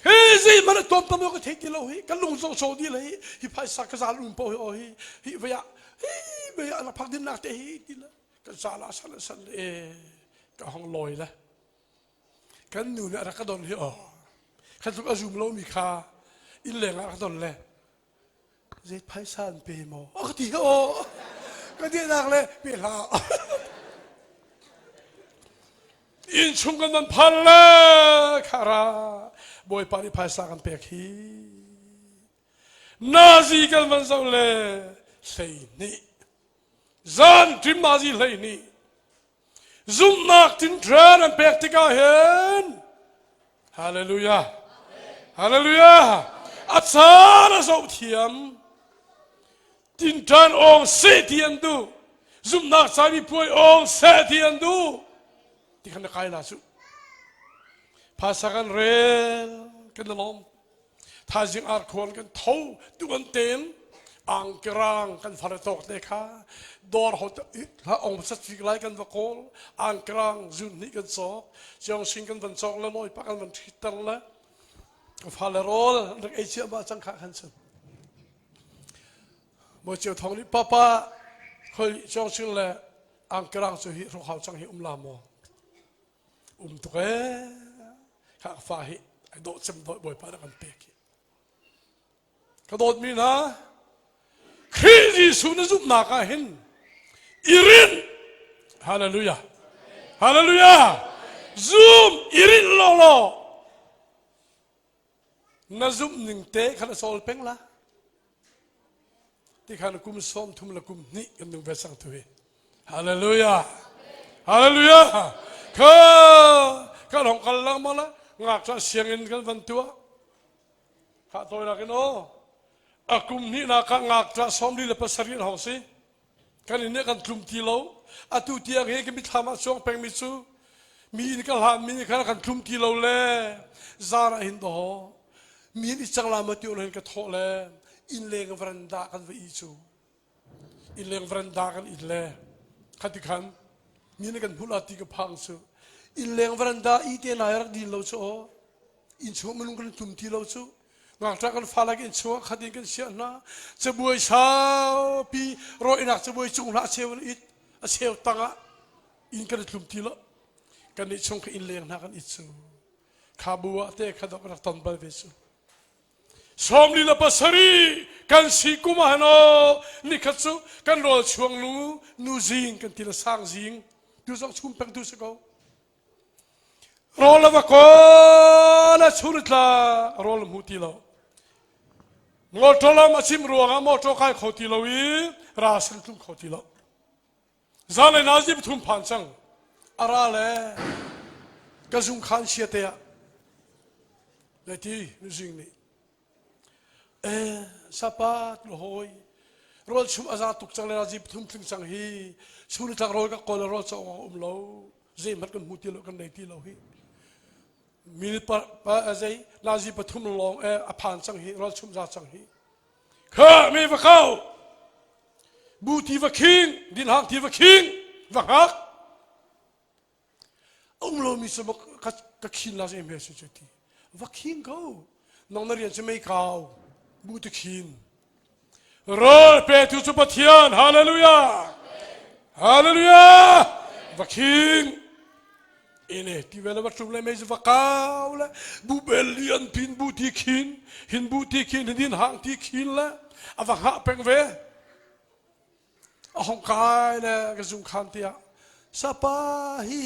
Hi zei man a tom tam ka thei ti lo hi kan lung zong so di le hi hi phaisa ka zal um po hi o hi hi vaya hi vaya la phak din nak te hi ti le kan sala sal sal e ka hong loi le kan nu nih a rak ka don hi o khan tluk a zum lo mi kha inn leng ah ka don le Zei phaisa an pe maw? A ka ti aw. Ka dihnak le pe hlah. Inn chung kan van phan le khara Bawipa nih phaisa kan pek hi. Nazi kan van zoh le 12. Zan ṭim nazi 12. Zumhnak tinṭan an pek tikah hin Hallelujah Hallelujah a caan a zoh thiam tinṭan awng seh ti an duh zumhnak caimi puai awng seh ti an duh ti khan na kai la cu phaisa kan rel kan i lawm Thaizing arkhuan kan tho tu kan tem angkerang kan far tawk te kha dawr ho hla ong sat fik lai kan va kawl angkerang zun hnih kan cawk chiang sing kan van cawk le loi pa kan van ṭhitter le fa le rawl rak ei cia ma cang kha khan sun mo chiu thong nih papa khoi chiang sing le angkerang cu hi hrok hau cang hi um la maw Um tuk ee. Kha ka fa hi ai dawh cem dawh Bawipa nih a kan pek hi. Ka dawtmi hna. Jesuh na zumhnak ah hin irin hallelujah hallelujah zum irin law law na zumh ning te khan a cawl peng la ti khan kum sawm thum le kum hnih kan nung ve sang tu hi hallelujah hallelujah kha kan hong kal lang ma la ngak cha sianginn kan van tua kha toi nak in o a kum hnih nak ka ngak cha 47 an hong si Kan inn nih kan tlum ti lo. Atu tiang hi ka mithlam ah chuang pengmi cu mi inn ka hlanmi nih khan kan tlum ti lo le zan ah hin daw mi inn i cang la ma ti hin ka thawh le inn leng veranda kan va i cu inn leng veranda kan it le khati khan mi nih kan hmuh la ti ka phang cu inn leng veranda i te nai rak din lo cu aw inn chung minung kan tlum ti lo cu ngakṭah kan fa lak in chung khat in kan siah hna cabuai saupi rawinak cabuai cung hlah a cheu in it a cheu tangah inn kan i tlum ti lo kan nih chung kha inn leng hna kan it cu kha bu ah te kha dok rak ton bal ve cu 47 kan si kum ah no nikhat cu kan rawl chuang nu nu zing kan ti la sang zing tu zong chum peng tu si ko Rawl a va kawl a chur tla rawl a hmu ti lo. Motor lam a chim ruangah motor kai kho ti lo i ra sin tlung kho ti lo. Zanlei nazi pathum phan cang. A ra le ka zung khan sia te ah le ti nuzing nih Eh, sapa hawi rawl chum a za tuk cang le razi pathum tling cang hi chun tlak rawl ka kawl rawl chaw um lo zeihmanh kan hmu ti lo kan nei ti lo hi minute pa, pa zei nazi pathum lawng eh a phan cang hi rawl chum za cang hi kha mi va kau bu ti va khing din hang ti va khing va hngak um lomi cu ka khin la zei hme cu ti va khing ko nang na rian cu mei kau bu ti khin rawl petu cu Pathian hallelujah hallelujah va khing ene ti ve le va tum le mei cu va kau le bu bel lian pin bu ti khin hin bu ti khin hin hang ti khin le a va hngah peng ve A hong kai le ka zung khan tiah sapa hi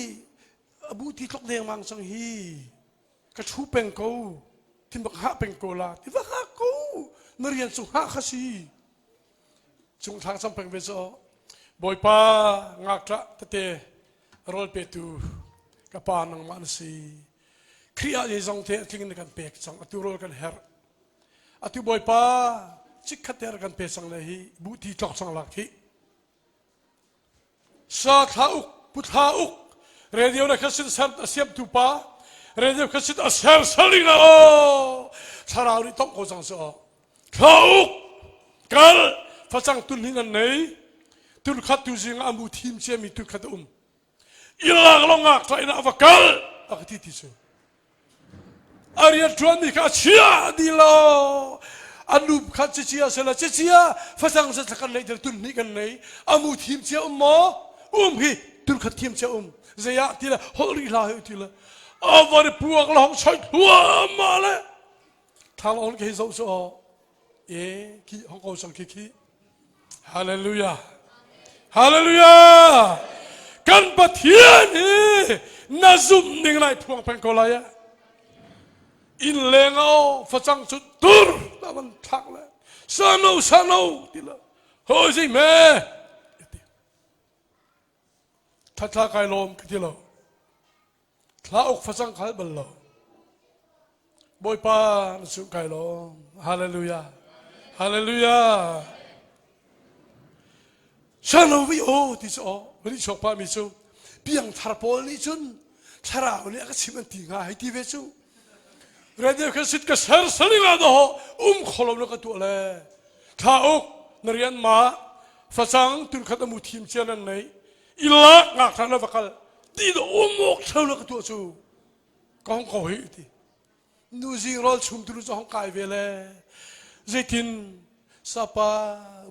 abu ti tlok dengmang cang hi ka thu peng ko tin bak hah peng ko la ti va hak ko na rian cu hah kha si cung thlang cam peng ve cho bawipa ngakṭah tete rawl petu ka pa nangmah na si Khrih ah zeizong te tling na kan pek cang atu rawl kan herh Atu Bawipa chikkhat te kan pe cang le hi buti tlok cang lak hi. Sa thla uk, pu thla uk, radio na khasin ser a siam tu pa, radio khasin a ser saling na o, thlarau nih tong ko cang so. Thla uk, kal, facang tun hin an nei, tun khat tu zing ah mu thim cia mi tun khat um. Ilak longak tla ina va kal a ka ti ti cu a rian ṭuanmi kha a chia dih lo a nu kha cicia sela cicia facang sa kan nei tun hnih kan nei a mu thim cia um maw um hi tun khat thim cia um zeiah ti le holh rih hlah ti le a van puak la hong choi thluahmah le thlang on ke zo so e ki hong ko sang khi khi Hallelujah. Hallelujah. Kan Pathian hi na zumh ning lai phuang peng ko lai eh. In leng o facang cu tur ta van thlak le sano sano ti la hoi si me thatla kai lom ka ti lo thla uk facang khal bal lo Bawipa na cung kai lawm hallelujah hallelujah Shalom vi o ti cu o vani chuak pa mi cu piangthar pawl nih cun thlarau nih a ka chim an ti hnga hei ti ve cu radio kan sit ka ser saling ah do um kholo na ka tuah le thla uk na rian ma facang tun khat amu thim cia nan nei ilak ngak thla na va kal ti do um ok thlo na ka tuah cu ka hong ko hi ti nu zing rawl chum tu cu hong kai ve le zeitin sapa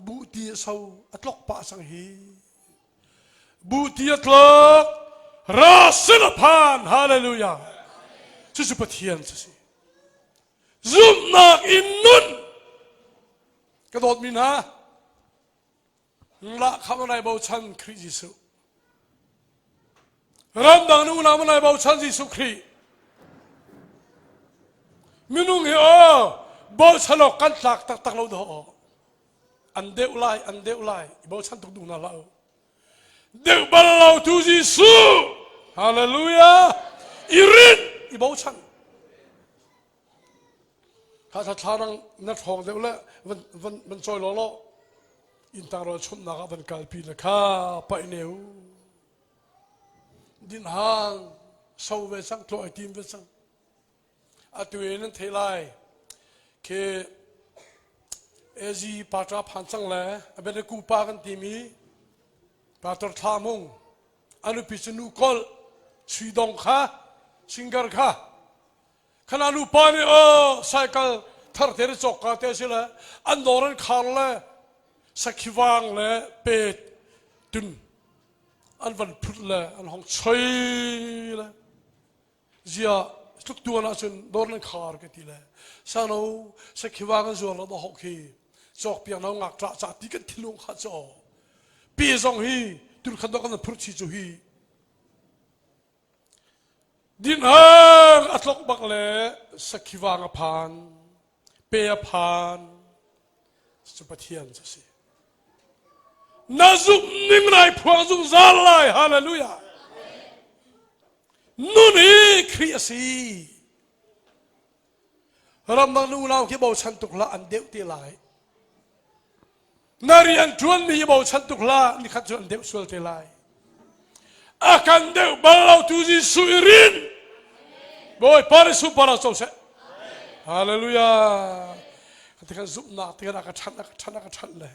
bu ti a so a tlok pah sang hi bu ti a tlok ra sin a phan hallelujah cucu pathian cu si zumhnak in nun ka dawtmi hna. La khamh nai bochan Khrih Jesuh. Ramdang nu unau nai bochan Jesuh Khrih. Minung hi aw bochan awk kan tlak taktak lo dawh. An deuh lai, an deuh lai. Bochan tuk duh na lo. Deuh bal lo tu Jesuh. Hallelujah. I rin i bochan. Kha thla thlarang na ṭhawng deuh le van van van cawi law law inntang rawl chumhnak ah van kalpi le kha paih neu din hang so ve cang tlawh ai tim ve cang atu in nan theih lai khi AZ patra phan cang le abeneku pa kan timi Pastor Thla Mung a nupi cu nu kolh Sui Dong kha singer kha Khana nupa nih aw cycle thar te na cawk ka te si le an dawr an khar le sakhivang le pe tun an van phut le an hong choi le zia tluk tuan ahcun dawr nan khar ka ti le sano sakhivang an zuar lo da hok hi cawk piak no ngak tra cha ti kan thilung kha chaw pi zong hi tun khat dok kan phur chi chu hi Dinhang a tlok bak le sakhivang a phan, pe a phan, cu Pathian cu si. Na zumh ning nai phuang zungzal lai, hallelujah. Nun hi Khrih a si. Ramdang nu unau khi bochan tuk hlah an deuh te lai. Na rian ṭuanmi hi bochan tuk hlah nikhat cu an deuh sual te lai. A kan deuh bal lo tu Jesuh i rin. Bawipa nih sunpar co seh. Hallelujah. Ka kan zumhnak te kan a ka ṭhanh a ka ṭhanh a ka ṭhanh le.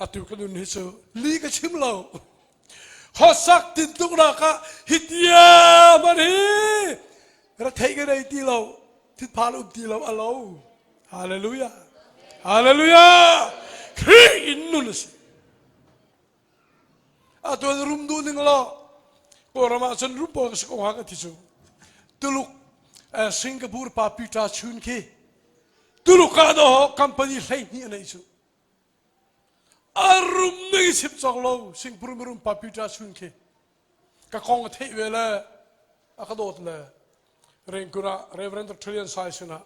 Atu ka nun hi cu li ka chim lo. Khuasak tintuknak ah hitia man hi ra theih ka nei ti lo. Thitphan um ti lo a lo. Hallelujah. Hallelujah. Khrih in nun a si. Atu an rum duh ning law Kawlram ah cun rum pawl ka si ko hnga ka ti cu. Tuluk Singapore pa Peter Chun khi Tuluk ah dawh company 12 a neih cu. A rum ning chim cawk lo Singapore mirum pa Peter Chun khi ka kong a theih ve le a ka dawt le Rengkun ah Reverend Dr. Lian Sai sinah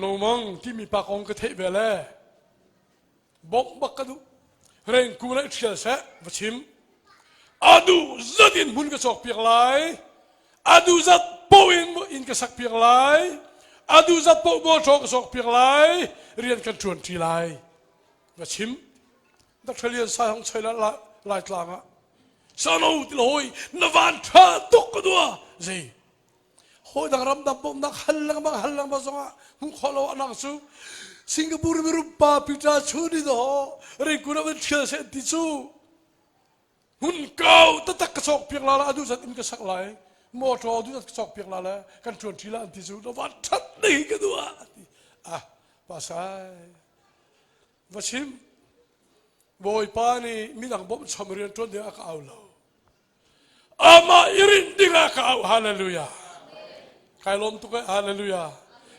Lomang timi pa kong ka theih ve le bawmh bak ka duh. Rengku le ṭhial seh va chim. A duh zat in hmun ka cawk piak lai. A duh zat paoh in inn ka sak piak lai. A duh zat paoh mawṭaw ka cawk piak lai. Rian kan ṭuan ṭi lai. Va chim. Dr. Lian Sai Hong Choi la Laitlang ah. Sano ti hoi na van ṭha tuk ka dua. Zei hawi dang ramdang bawmhnak hal lengmang hal lengmang zongah hmuh khawh lo anak cu Singapore mirum pa Peter Chun i daw Ringkun ah van ṭhial seh ti cu hmun kau taktak ka cawk piak la la adu zat in ka sak lai motor adu zat ka cawk piak la la kan ṭuan ṭi la an ti cu na van ṭhat ding ka duh ah ti ah pasai va chim Bawipa nih midang bawmh chom rian ṭuan ding a ka au lo Amah i rinh dingah ka auh. Hallelujah. Kai lawm tuk eh. Hallelujah.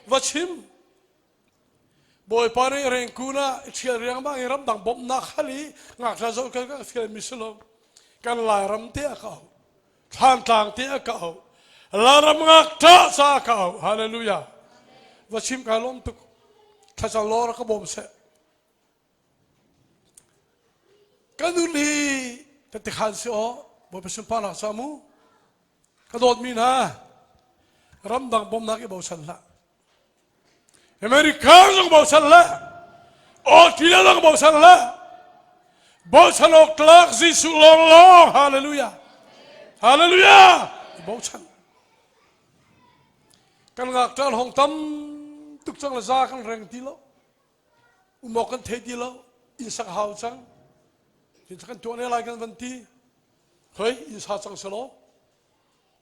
Va chim. Bawipa nih rengkun ah i ṭhial riangmang i ramdang bawmhnak hal i ngakṭha zoh kan ka fial mi si lo. Kan Lairam te a ka auh. Thlantlang te a ka auh. Lairam ngakṭah ca a ka auh. Hallelujah. Va chim kai lawm tuk. Thlacam law rak ka bawm seh. Ka nun hi ka tikhan si aw Bawipa sunparnak ca mu ka dawtmi hna ramdang bawmhnak i bochan hlah America zong bochan hlah Australia zong bochan hlah bochan awk tlak Jesuh lawnglawng hallelujah hallelujah bochan kan ngakṭan hong tam tuk cang le za kan reng ti lo um awk kan thei ti lo inn sak hau cang inn kan tuah ne lai kan van ti hoi inn sa cang selaw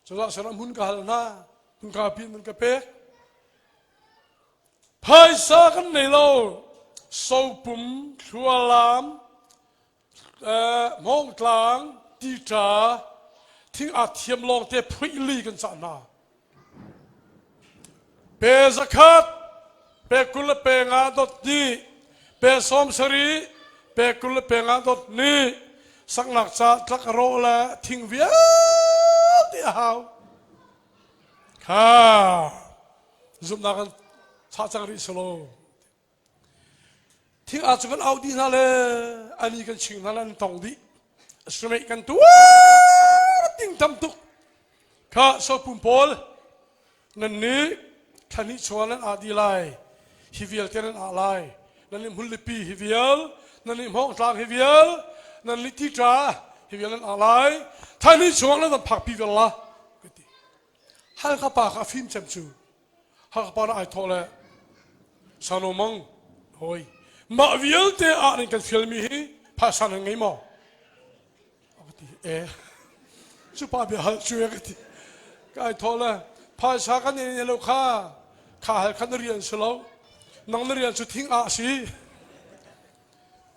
cozah sinah hmun ka hal hna hmun ka pi mun ka pek phaisa kan nei lo sopum thlualam hmawngtlang tita thing aa thiam lawng te phuih li kan cah hna pe zakhat pe 25 dot hnih pe 70. Pe 20 le pe nga dot nih saknak ca tlak rawh le thing vialte a hau. Kha zumhnak kan chah cang rih silo. Thing ah cu kan au dih hna le ani kan ching hna le an tong dih. Sumei kan tuar ding tam tuk. Kha sopum pawl nan nih thla hnih chungah nan ah dih lai. Hi vialte nan ah lai. Nan nih hmunlipi hi vial, nan nih hmawngtlang hi vial, nan nih titra hi vial nan ah lai. Thla hnih chungah nan van phakpi vial la. Halkha pa kha a fim cem cu. Hakha pa na ai thawh le Sano mang hoi mah vialte ah nan kan fialmi hi phaisa nan ngei maw? A ka ti e cu pa bia hal cu e ka ti ka ai thawh le phaisa kan nei lo kha kha hal kha na rian si lo nang na rian cu thing ah si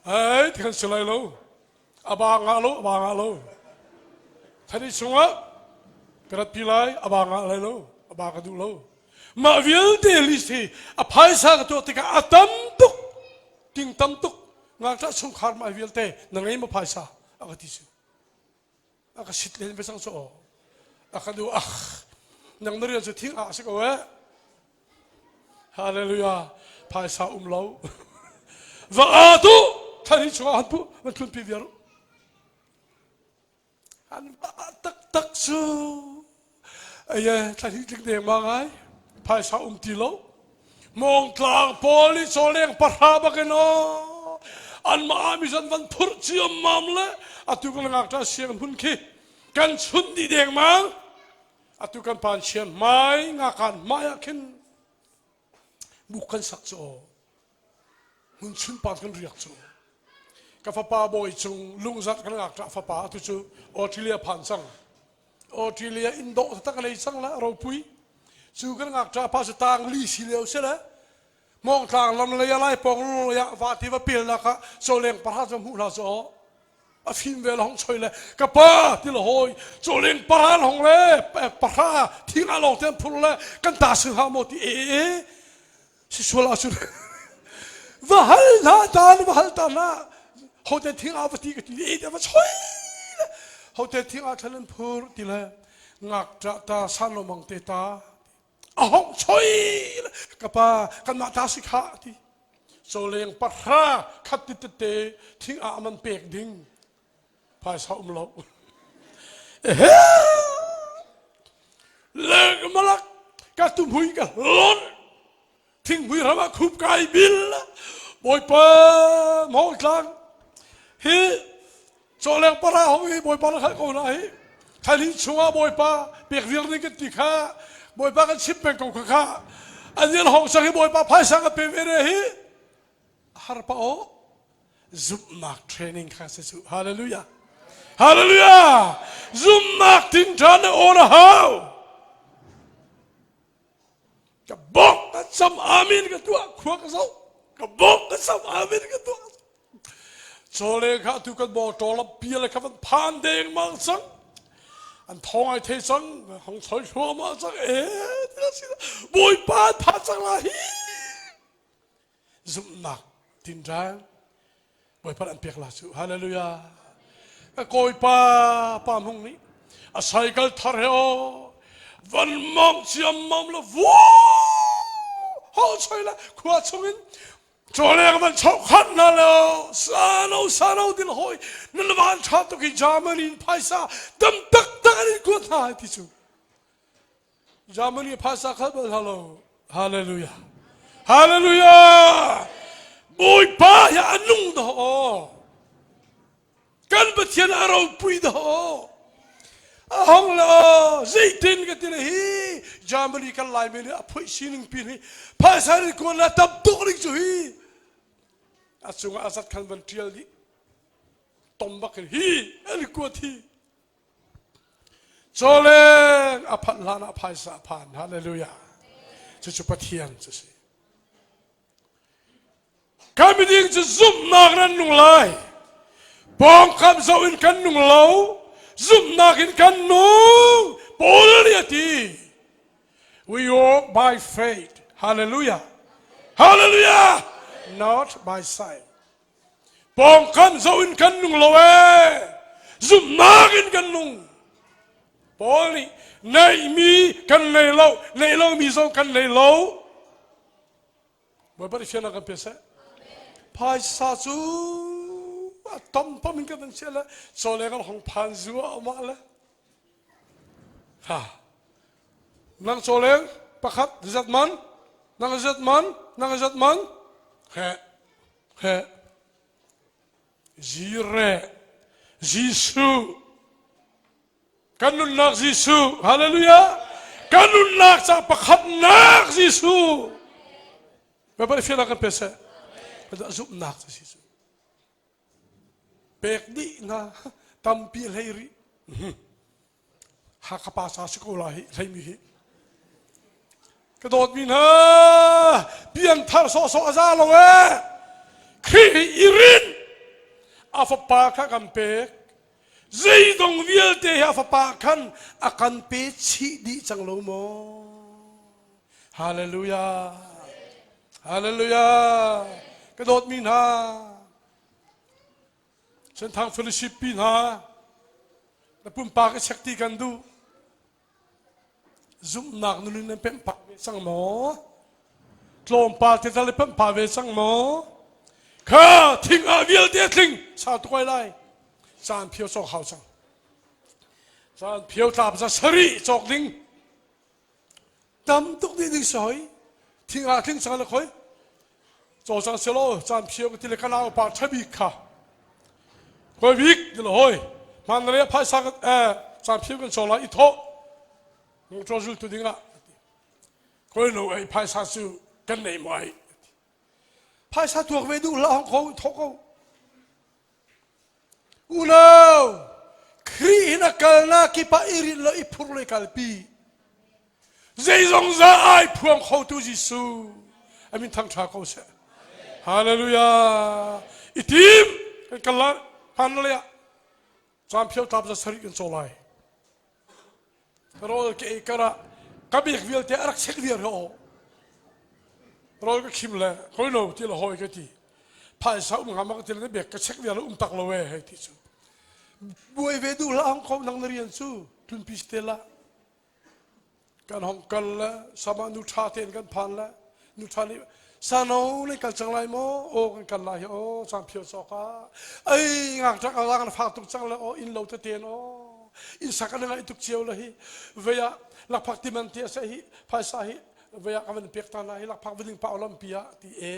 ai ti kan si lai lo A ba ngah lo, a ba ngah lo. Thani chungah ka ratpi lai, a ba ngah lai lo, a ba ka duh lo. Mah vialte list hi a phaisa ka tuah tikah a tam tuk, ting tam tuk. Ngakṭah chungkhar mah vialte na ngei ma phaisa a ka ti cu. A ka sit len ve cang cu aw. A ka duh ah nang na rian cu thing ah si ko eh. Hallelujah. Phaisa um lo. Va a tu thani chungah han pu van tlunpi viar. An va tak tak cu. Aye thlani tling deng ma ngai. Phaisa um ti lo. Mawngtlang pawl i cawleng pahra bakin aw an mah mi zan van phurh ciam mam le atu kan ngakṭa siang hmun khi kan chun dih dengmang. Atu kan pan chian hmai ngakan hmai ah khin buk kan sak cu aw hmun chun pa kan riak cu ka fapa bawi cung lungzat kan ngak ṭah fapa atu cu Australia phan cang Australia in dawh tak lei cang la ropui cu kan ngak ṭah pa cu tang li si lio se le mawngtlang lam lei a lai pong lei ah va ti va pel nak ah cawleng pahra cu hmuh hna cu aw a fim ve hong choi le ka pa ti le hoi cawleng para hong le pahra thing a lawng ten phur le kan ta sing ha mo ti e e si sual ah cun va hal hna ta va hal ta na ho te thing a va ti ka ti e te va choi le ho te thing a thlan phur ti le ngak ta ta san lo mang te ta a hong choi le ka pa kan mah ta si kha ti Cawleng pahra khat ti tete thing ah man pek ding phaisa um lo. Ehe! Leng malak ka tumhui ka hlon thinghui ram ah khup kai bil bawipa mawtlang hi Cawleng para ho hi Bawipa na hngalh ko na hi. Thaili chungah Bawipa pek viar ning kan ti kha Bawipa kan chim peng ko kha kha an in hong sang hi Bawipa phaisa ka pe ve re hi har pa o zumhnak training kha si cu hallelujah hallelujah zumhnak tin than na on a hau ka bok ka cham amin ka tuah khua ka zo ka bok ka cham amin ka tuah chawle kha tu kan bo tawla pia le kha van phan deng mang cang an thong ai thei cang hong choi thua ma cang e bawipa tha cang la hi zumhnak tinrang Bawipa an pek la cu hallelujah ka kawipa pa hmung nih a cycle thar he o van mong ciam mom la vu ho choi la khua chungin chawleng van chok khat na lo sano sano dil hoi nan van tha tuk i Germany in phaisa tam tak tak an in kuat hna ti cu Germany phaisa khal bal halo. Hallelujah. Hallelujah. Bawipa hi a nung dah aw. Kan Pathian a ropui dah aw. A hong le aw zeitin ka ti le hi Germany kan lai men a phoih sining pin hi phaisa ri kuan la tam tuk ning cu hi a cungah a zat khan van tial dih tom bak in hi an kuat hi Cawleng a phanh hlan ah phaisa a phan. Hallelujah. Cucu Pathian cu si. Kan miding cu zumhnak nan nung lai. Pawngkam zoh in kan nung lo. Zumhnak in kan nung. Paul nih a ti. We walk by faith. Hallelujah. Hallelujah. Not by sight. Pawngkam zoh in kan nung lo ee. Zumhnak in kan nung. Paul nih neihmi kan nei lo, neih lomi zong kan nei lo. Bawipa nih fiannak kan pe seh. Phaisa cu a tom pom in kan van chiah le chaw le kan hong phan zu a um ah le ha nang chawleng pakhat zat man nang zat man nang zat man he he zire Jesuh kan nunnak Jesuh hallelujah kan nunnak ca pakhatnak Jesuh Bapak fiannak kan pe seh zumhnak cu Jesuh pek dih na tampi hlei rih Hakha pa sa si ko la hi hleimi hi ka dawtmi hna pianthar sawhsawh a za lo ee Khrih hi i rin a fapa kha kan pek zeidong vialte hi a fapa khan a kan pe chih dih cang lo maw Hallelujah Hallelujah ka dawtmi hna Senthang Fellowship pi hna na pumpak i check ti kan duh zumhnak nun in nan pemh pah ve cang maw tlawmpal te tal i pemh pah ve cang maw kha thing ah vialte tling sau tukai lai caan phio cawk hau cang caan phio tlap za sarih cawk ding tam tuk dih ding si hoi thing ah tling cang le khoi caw cang selaw caan phio ka ti le ka nau pa ṭhabik kha khoi bik ti le hoi hman le phaisa ka eh caan phio kan caw lai i thawh motor zul tu ding ah khoi no ei phaisa cu kan nei mo ai phaisa tuak ve duh la hong ko thawh ko Unau, Khrih in a kalnak kip ah i rinh lo i phur le kalpi. Zeizong za ai phuang khotu Jesuh. Amin thangṭha ko seh. Hallelujah. I tim kan kal lai hman le ah caan phio tlap za sarih kan caw lai. Rawl ka ei karah ka bek vialte a rak chek viar ho. Rawl ka khim le hoi lo ti le hoi ka ti. Phaisa um ngam ka ti le bek ka chek viar um tak lo e hei ti cu. Buai ve duh hlah hong ko nang na rian cu tlunpi te la. Kan hong kal le sama nu tha tein kan phan le nu tha nih sano ne kal cang lai maw aw kan kal lai aw cang phio cawk ah ei ngak ṭak a kan fak tuk cang le aw inn lo teten aw inn sak an ngai tuk cio le hi vei ah lakphak ti man ti a se hi phaisa hi vei ah ka van pek ta na hi lakphak viding pa olam pi ah ti e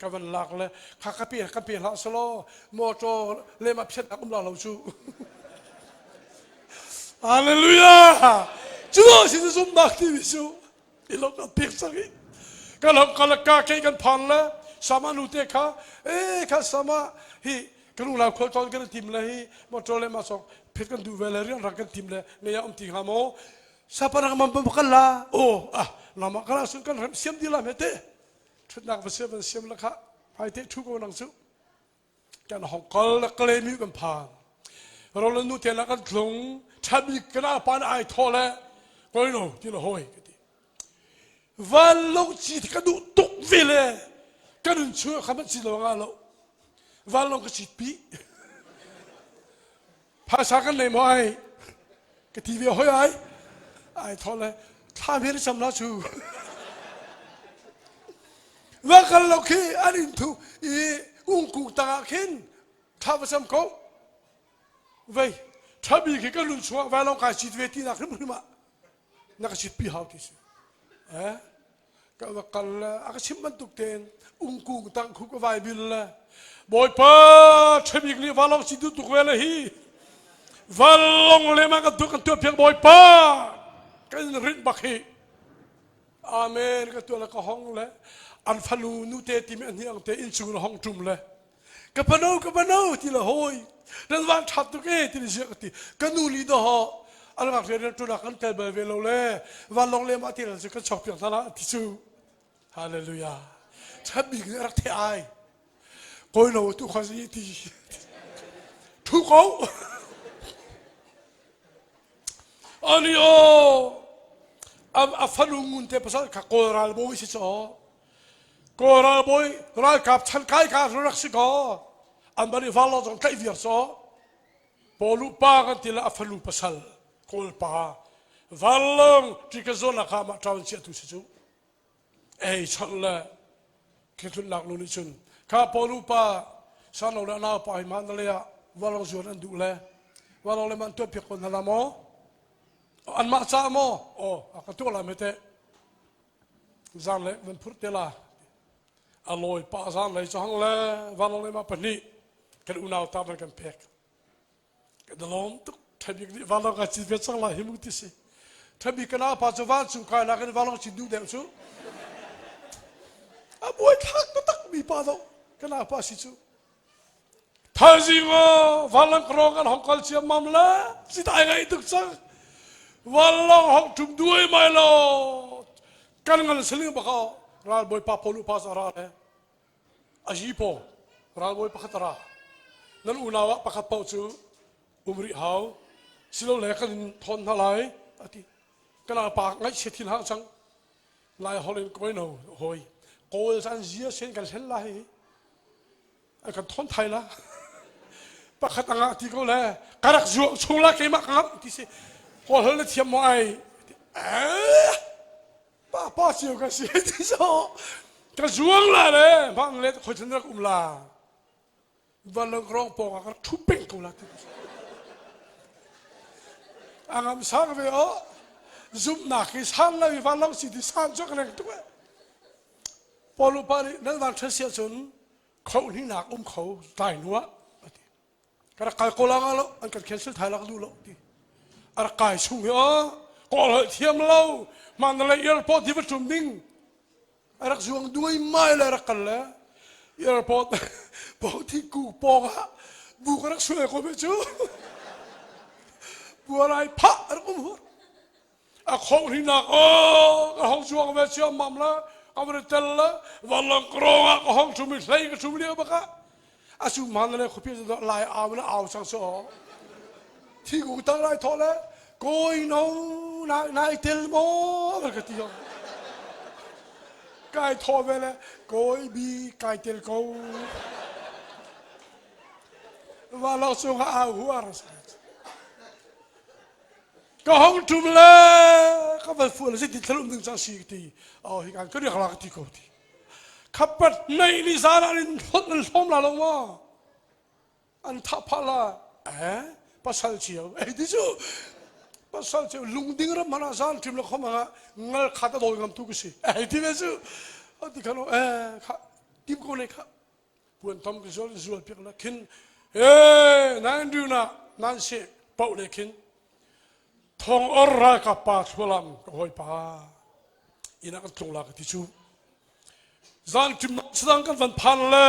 ka van lak le kha ka pe ka pe hlah selo motor le ma phiat ak um la lo cu Hallelujah cu si zumnak ti mi cu ilo kan pek cang i kan hong kal ka ke kan phan le sama nu te kha e kha sama hi kan unau khual tawn kan tim le hi motor le ma sok phit kan duh ve le rian rang kan tim le ne ya um ti hnga maw saparang mam pam kan la o ah lama kala sun kan rem siam di la me te thutnak va siam van siam la kha phai te thu ko nang chu kan hong kal le kale mi kan phan rolan nu te la kan thlung thabik kana pan ai tho le koi no ti la hoi ka ti van lo chi ka duh tuk ve le kan un chu kha man chi lo nga lo van lo ka chit pi phaisa kan nei mo ai ka ti ve hoi ai ai tho le thla mi sam la chu va kal lo khi an in thu i ungkung tangah khin thla va sam ko vei thabi khi kan lun chungah vai long kai chit ve ti nak hrim hrim ah na ka chit pi hau ti si eh ka va kal le a ka chim bantuk tein ungkung tang khu ka vai bil le bawipa ṭhabik nih vanlawng si duh tuk ve le hi vanlawng le ma kan tu kan tuah piak bawipa kan in rinh bak hi amen ka tuah le ka hong le an fanu nute timi an hniang te inchung na hong ṭum le ka pano ka pano ti le hawi nan van ṭhat tuk e ti le ziah ka ti ka nu li do ho an ngak rian rian ṭunak kan tel bal ve lo le vanlawng le mah ti cu kan chok piak hna la ti cu hallelujah ṭhat bik nih rak the ai koi lo tu kha zi ti thu ko ani o a fanu ngun te pasal kha kawl ral bawi si chaw Kawl ralbawi ralkap chan kai ka rak si kaw. An bani vanlawng zong tlaih viar caw. Pawlu pa kan ti le a fanu pasal Kawl pa vanlawng ṭika zawn ah kha amah ṭaun chiahtu si cu. Ei chawnh le khitlunnak nu nih cun kha Pawlu pa sano le nau pa hi Mandalay ah vanlawng zuan an duh le vanlawng le man tuah piak ko hna la maw? Anmah caah maw? Aw, a ka tuah la me teh. Zan le van phurh te la. A lawi pa zan lei cu hang le vanlawng le mah pahnih kan unau ta van kan pek. Kan lawm tuk. Thabik nih vanlawng ka cin ve cang lai hi mu ti si. Thabik kana pa cu vancung kai nak in vanlawng cin duh deuh cu. A buai thlak taktak mi pa do kana pa si cu. Thaizing aw vanlawng krong kan hong kal ciammam le si dai ngai tuk cang. Vanlawng hong tum duai mai lo. Kan ngan saling bak aw ralbawi pa polu pa za ra le. A hi paw ralbawi pakhat a ra. Nan unau ah pakhat paoh cu um rih hau. Silole kan in thawn hna lai a ti. Kana pa ngaihchia thin hang cang. Lai holh in koi no hoi. Kawl an zia sen kan hlen lai. An kan thawn thai la. Pakhat anga ti ko le ka rak zuang chung la keimah ka ngamh ti si. Kawl holh na thiam maw ai? Eh! Pa pa cio ka si ti so ka zuang la le bang le khoi than rak um la van lang rong pong ah ka rak thu peng ko la ti angam sang ve o zumnak hi sang la mi van lang si ti sang chok reng tuk e Paul upa nih nan van ṭhat sia cun kho ni nak um kho tlai nuah ati ka rak kai ko la nga lo an kan cancel thai lak duh lo ti a rak kai chung hi o kawl holh thiam lo mandalay airport hi va tum ding a rak zuang duai mai le rak kal le airport pawng ku pawng ah bu ka rak suai ko me cu bualai phah a rak um hur a khong hinak o ka hong chuak ve chiam mam la ka van tel la vanlong krong ah ka hong thum i hlei ka thum lio baka a su man le khupi zu lai au na au sang so thi gu tang lai tho le koi no na nai tel mo ka ti kai tho ve le koi bi kai tel ko vanlong cung ah au huar Ka hong ṭum le ka van fuh le zeiti thil um ding cang si ka ti. Oh hi kan ka riak la ka ti ko ti. Khapat nei ni zan ah in hlot nan hlawm la lo maw? An thah phah la. Eh pasal cio. Ei ti cu pasal cio lungding ram hmanh ah zan ṭim le khom ah ngal khat a dawi ngam tu ka si. Ei ti ve cu. Ti khan eh kha tim ko ne kha. Puan tam ka zual zual piak la khin e nan du na nan se pau le khin thong or ra ka pa thlualam ka hoi pa ina kan tlung la ka ti chu zan kim sadang kan van phan le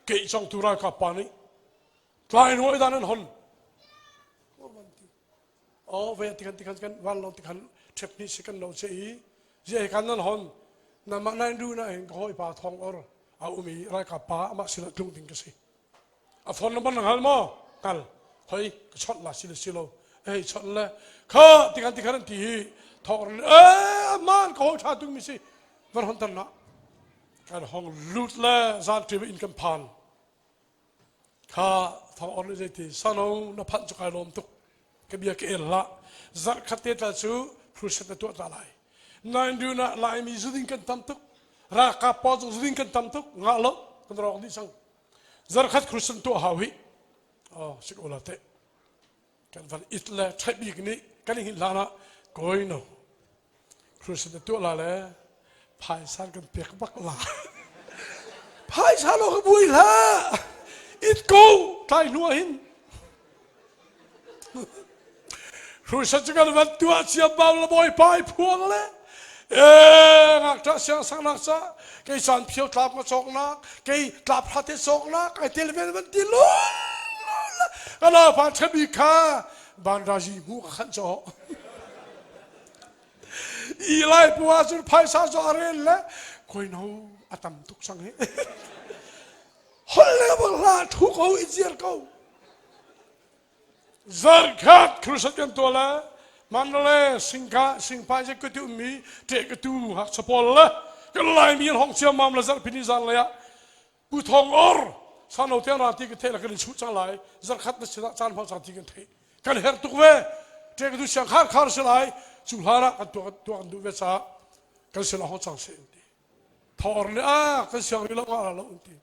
ke chong tu ra ka pa ni tlai nuai dan an hon Oh ve tikhan tikhan kan van lo tikhan ṭhep ni si kan lo che i zia kan nan hon na mah nan du na hin ka hawi pa thong or a um i ralkap pa amah sinah tlung ding ka si a phone number na hngal maw kal hoi ka chawnh la si le si lo ei chawnh le kha tikhan tikhan an ti hi thong or eh man ka hawi ṭha tung mi si van hon tan na kan hong lut le zan ṭim in kan phan Kha thawng or nih zeiti sano na phanh cu kai lawm tuk ka bia ka el hlah zarh khat te tla cu crusade na tuah ta lai nain dun ah laimi zuding kan tam tuk ralkap pawl zong zuding kan tam tuk ngah lo kan rawk dih cang zarh khat crusade tuah hau hi oh sik ola te kan van it le ṭhaih bik nih kan i hngilh hlan ah koi no crusade na tuah la le phaisa kan pek bak la phaisa lo ka buai hlah it ko tlai hnu ah hin crusade cu kan van tuah cia bal la bawipa i phuang le ee ngakṭah siang sangnak ca kei caan phio tlap ka cawknak kei tlap hrate cawknak ai tel vel van ti lo ka naupa ṭhabi kha banrazi hmu ka khanh caw i lai pu ah cun phaisa cu a rel le koi no a tam tuk sang hi hol le bang hla thu ko i ziar ko Zarkhat crusade kan tuah le Mandalay singka singpa je ka tu mi te ka tu hak chapol le kan lai mi hong chiam mam le zarhpini zan lei ah Pu Thong Or. Sano tiang ra ti kan theih la kan in chuh cang lai. Zarkhat na sinah caan hmang cang ti kan theih. Kan herh tuk ve. Ṭek du siang khar khar si lai. Cu hlan ah kan tuah tuah kan duh ve caah kan sinah hong cang seh an ti. Thawr nih ah kan siang rih lo nga lo an ti.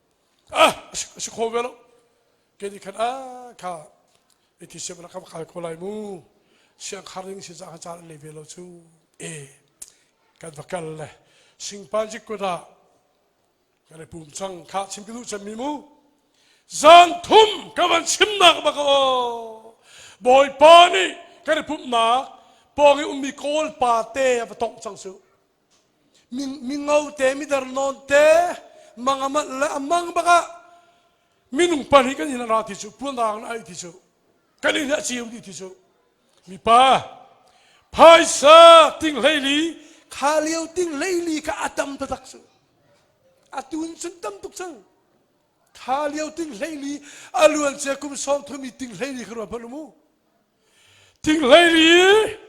Ah a si kho ve lo. Ke nih khan ah kha iti siam la kam kai ko lai mu. Siang khar ding si cang caan an nei ve lo cu. E kan va kal le singpanji kut ah kan i pum cang kha chim ka duh cemmi mu zan thum ka van chimnak bak aw bawipa nih kan i pumhnak pawng i ummi kawl pa te a va tongh cang su mi ngo te mi dar nawn te mang a manh le a mang bak ah minung pan hi kan inn ra ti cu puan rang na ai ti cu kan inn a ceu ti ti cu mipa phaisa ting hleili kha lio ting hleili kha a tam taktak cu a tun cun tam tuk cang kha lio ting hleili a luan cia kum sawm thumi ting hleili kha ruat hmanh mu ting hleili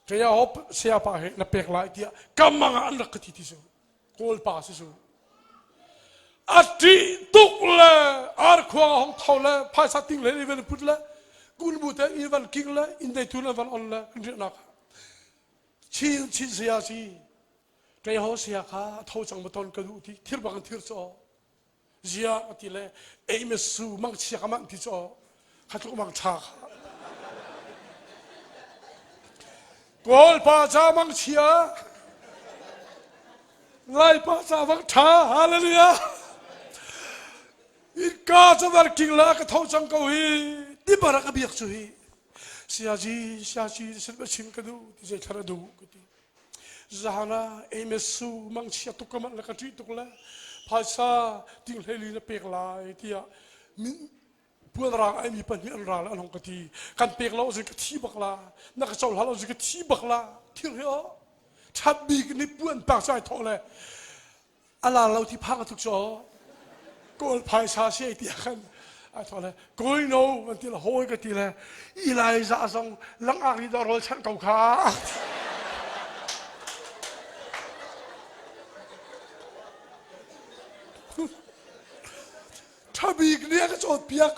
Kaya hop saya pa he na pek lai tiah kamang ah an rak ka ti ti su kawl pa si su a ṭih tuk le ar khuang a hong tho le phaisa ting le i van put le kun bu te i van king le inn dei tu le van on le kan riahnak chin chin saya si kei ho saya kha tho cang baton ka duh ti thir bang thir cho zia ka ti le ei me su mang chia ka mang ti cho kha tluk mang tha kha kawl pa cha mang chia lai pa cha mang tha hallelujah in ka cha var king la ka tho chang ko hi ti bara ka biak chu hi siaji siaji sin ba chim ka du ti je thara du ka ti Zahana Emesu mangchia tuk ka manh le ka ṭih tuk le phaisa ting hleili na pek lai tiah min puan rang ai mi pahnih an ra le an hong ka ti kan pek lo zin ka thi bak la na ka cohlan lo zin ka thi bak la thil hi o ṭhat bik nih puan tak chai thawh le a la lo ti phang tuk cho kawl phaisa si ai tiah khan a thawh le kawi no an ti le hawi ka ti le Elijah zong langak nih dah rawl chanh ko kha Thabik nih a ka cawnpiak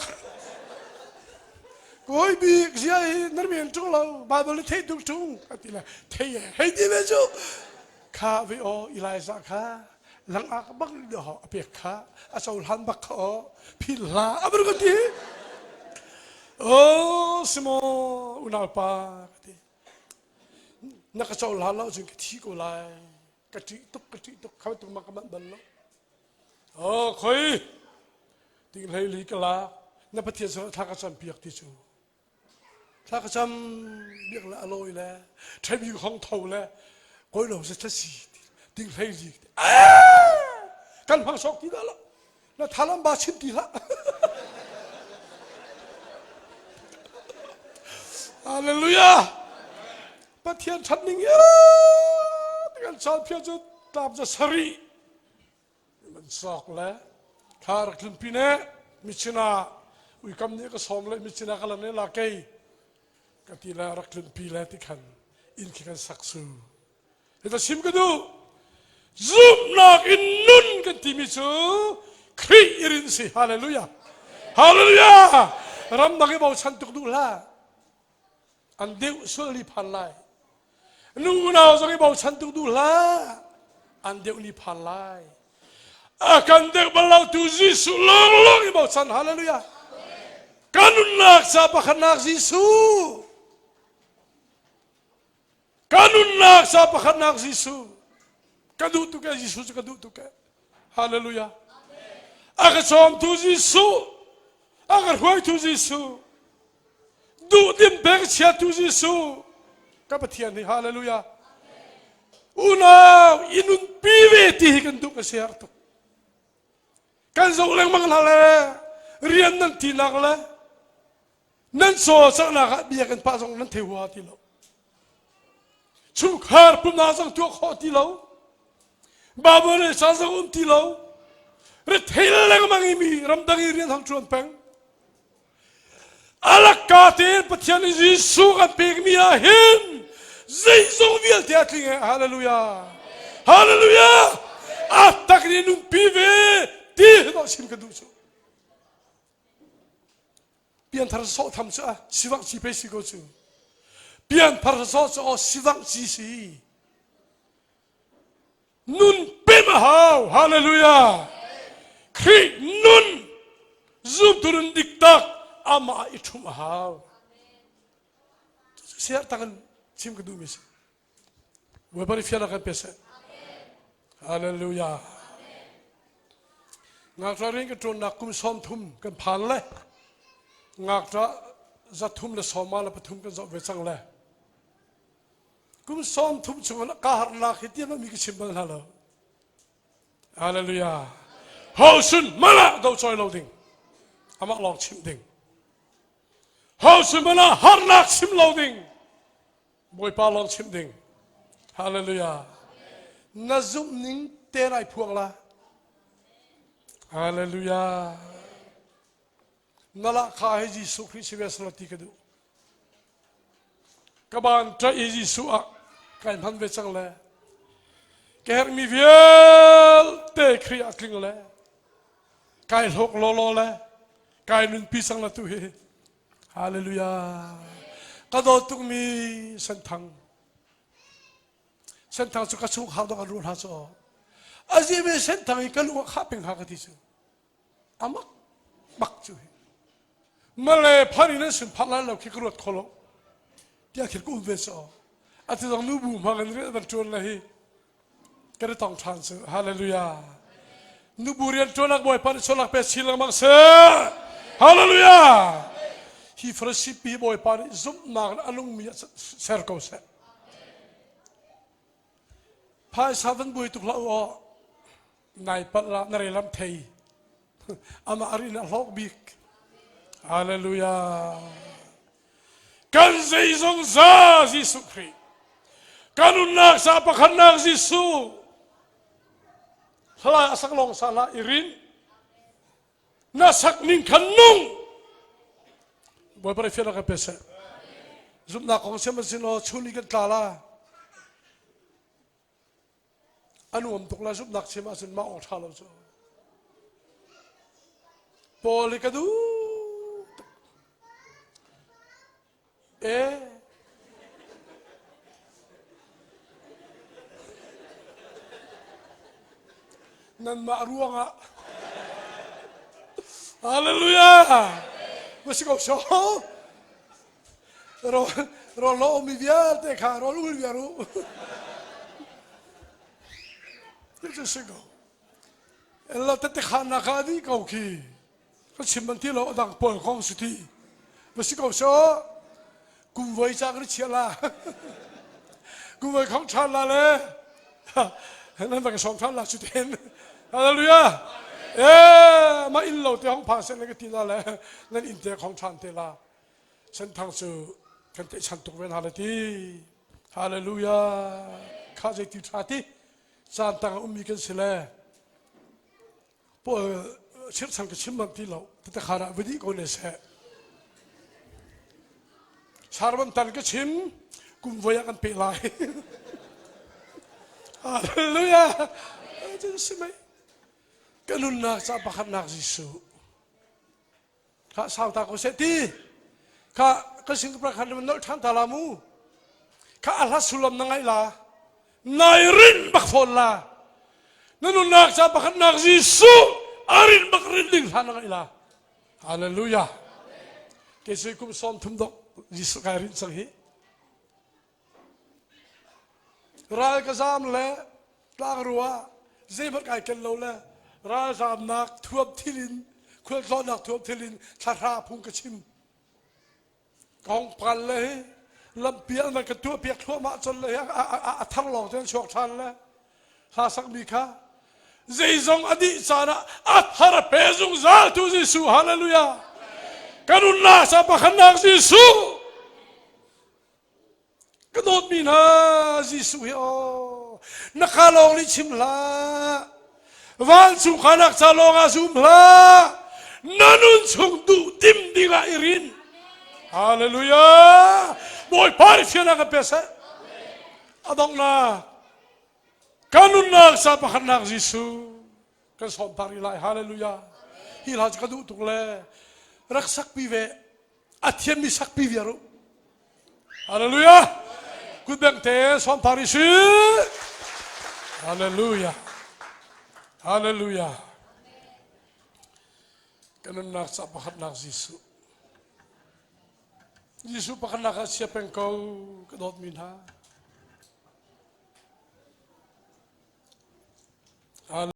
kawi bik zia hi nan men ṭung lo Bible nih thei tuk ṭung a ti le thei hei ti ve cu Kha ve aw Elijah kha langak bak ho a pek kha a cohlan bak kha aw phil hlah a ka ti. Oh simo unau pa ka ti. Na ka cohlan lo cun ka thi ko lai. Ka ṭih tuk ka ṭih tuk kha tuk ma ka manh bal lo. Oh khoi ting hlei li ka lak na Pathian sinah thla ka cam piak ti cu. Thla ka cam biak le a lawi le ṭhebi hong tho le kawi lo se si ting hlei li kan hmang sok ti dah lo na thalam ba chim ti hlah Hallelujah Pathian ṭhat ning ya kan caan phia cu tlap za sari man sok le thla rak tlunpi ne michina uikam nih ka sawm le michina ka lan la kei ka ti le rak tlunpi le ti khan inn khi kan sak su hita sim ka duh zumhnak in nun kan timi cu Khrih i rin si hallelujah hallelujah ramdang i bochan tuk duh hlah an deuh sual ni phan lai nu unau zong i bochan tuk duh hlah an deuh ni phan lai a kan deuh bal lo tu Jesuh lawnglawng i bochan hallelujah kan nunnak ca pakhatnak Jesuh ka nunnak ca pakhatnak Jesuh ka duh tuk e Jesuh cu ka duh tuk e hallelujah a ka cawmtu Jesuh a ka hruaitu Jesuh duhdim pek chiatu Jesuh ka Pathian hi hallelujah unau i nunpi ve ti hi kan duh ka siar tuk kan zoh lengmang hna le rian nan tinak le nan cawlcanghnak ah bia kan pah zong nan thei hua ti lo chungkhar pumnak zong tuah khawh ti lo Bible le ca zong um ti lo rethei lengmang i mi ramdang i rian hang ṭuan peng alakka tein Pathian nih Jesuh kan pekmi ah hin zeizong vialte a tling e hallelujah hallelujah a tak nih nunpi ve. Ti hi chim ka duh cu. Pianthar sawh tham cu a sivangh ci pei si ko cu. Pianthar sawh cu aw sivangh ci si. Nun pem a hau. Hallelujah. Khrih nun zumtu nun dik tak amah i ṭhumh a hau. Siar tak in chim ka duhmi si. Bawipa nih fiannak kan pe seh. Hallelujah. Ngakṭah rian kan ṭuannak kum 30 kan phan le ngakṭah 373 kan zoh ve cang le kum 30 chung ka harnak hi tiang mi ka chim bal hna lo. Hallelujah. Ho sun mala do choi lo ding. Amah lawng chim ding. Ho sun mala harnak chim lo ding. Bawipa lawng chimh ding. Hallelujah. Na zumh ning te lai phuang la. Hallelujah. Na lah kha hi Jesuh Khrih si ve sala ti ka duh. Ka ban ṭa i Jesuh ah kai hman ve cang le. Ka herhmi vialte Khrih ah tling le. Kai hlawk lawlaw le. Kai nunpi cang la tu hi. Hallelujah. Ka dawt tukmi Senthang. Senthang cu ka chungkhar dong an ruah hna cu. Azi mi Senthang i ka lung ah khah peng ha ka ti cu. Amak bak cu hi. Male phar in an sin phar lai lo khi ka ruat kho lo. Tiah khil ka um ve so. Ati zong nu bu hmang in rian van ṭuan le hi. Kan i tong ṭhan cu. Hallelujah. Nubu rian ṭuanak Bawipa nih sualnak pe chin lengmang seh. Hallelujah. Hi Farasi pi Bawipa nih zumhnak in a nungmi ah ser ko seh. Phaisa van buai tuk hlah u aw. Nai palh la na relam thei. Amah a rin a hlawk bik. Hallelujah. Kan zeizong za Jesuh Khrih. Kan nunnak sa pakhatnak Jesuh. Hla a sak lawng sa hlah i rin. Na sak ning khan nung. Bawipa fian ka pe seh. Zumhnak kong siam sin law chun i kan tla la. A nuam tuk la zumhnak chim ahcun mah awk ṭha lo cu. Paul hi ka duh tuk. E nanmah ruangah Hallelujah! Ma si ko so. Rawl rawl lo mi vialte kha rawl ul viar u. Cu si ko. La tete khan na kha di ko khi. Ka chim ban ti lo adang pawl kong si ti. Va si ko so. Kum voi cha kan chia la. Kum voi khong than la le. Nan va ka som than la chu ten. Hallelujah. Eh, ma in lo te hong pha sen le ka ti la le. Nan in te khong than te la. Senthang cu kan tlaihchan tuk ve hna le ti. Hallelujah. Kha zei ti ṭha ti. Caan tang a ummi kan si le. Chirhchan ka chim bang ti lo. Tatakhan ah vadi ko ne seh. Sarvan tan ka chim kum voi ah kan pe lai. Hallelujah. Si mei. Ka nunnak ca pakhatnak Jesuh. Kha sau ta ko seh ti. Kha ka sing pra khan nolh ṭhan ta la mu. Kha a hla sullam na ngaih la. Nai rin bak fawn la. Na nunnak ca pakhatnak Jesuh a rin bak rin ding hla na ngaih la. Hallelujah. Kei sui kum 30 dok Jesuh kai rin cang hi. Ral ka zam le tlangrua zeihmanh kai ken lo le ralzamnak thuam thil in khualtlawnnak thuam thil in thlahra phung ka chim. Ka hong pal le hi lampi an van ka tuah piak thluahmah con le hi a thar lawng te an chuak ṭhan le hla sakmi kha zeizong a dih caan ah a thar a pe zungzal tu Jesuh hallelujah ka nunnak sa pakhatnak Jesuh Ka dawtmi hna Jesuh hi aw na ka lawng nih chim hlah vancung khanak ca lawng ah zum hlah na nun chung duh tim ding ah i rin Hallelujah Bawipa nih fiannak kan pe seh a donghnak ka nunnak sa pakhatnak Jesuh. Kan sawm tar i lai. Hallelujah. Hi hla cu ka duh tuk le rak sakpi ve. A thiammi sakpi viar u. Hallelujah. Kut beng te sawm tar i si. Hallelujah. Hallelujah. Kan nunnak ca pakhatnak Jesuh. Jesuh pakhatnak ah chia peng ko ka dawtmi hna.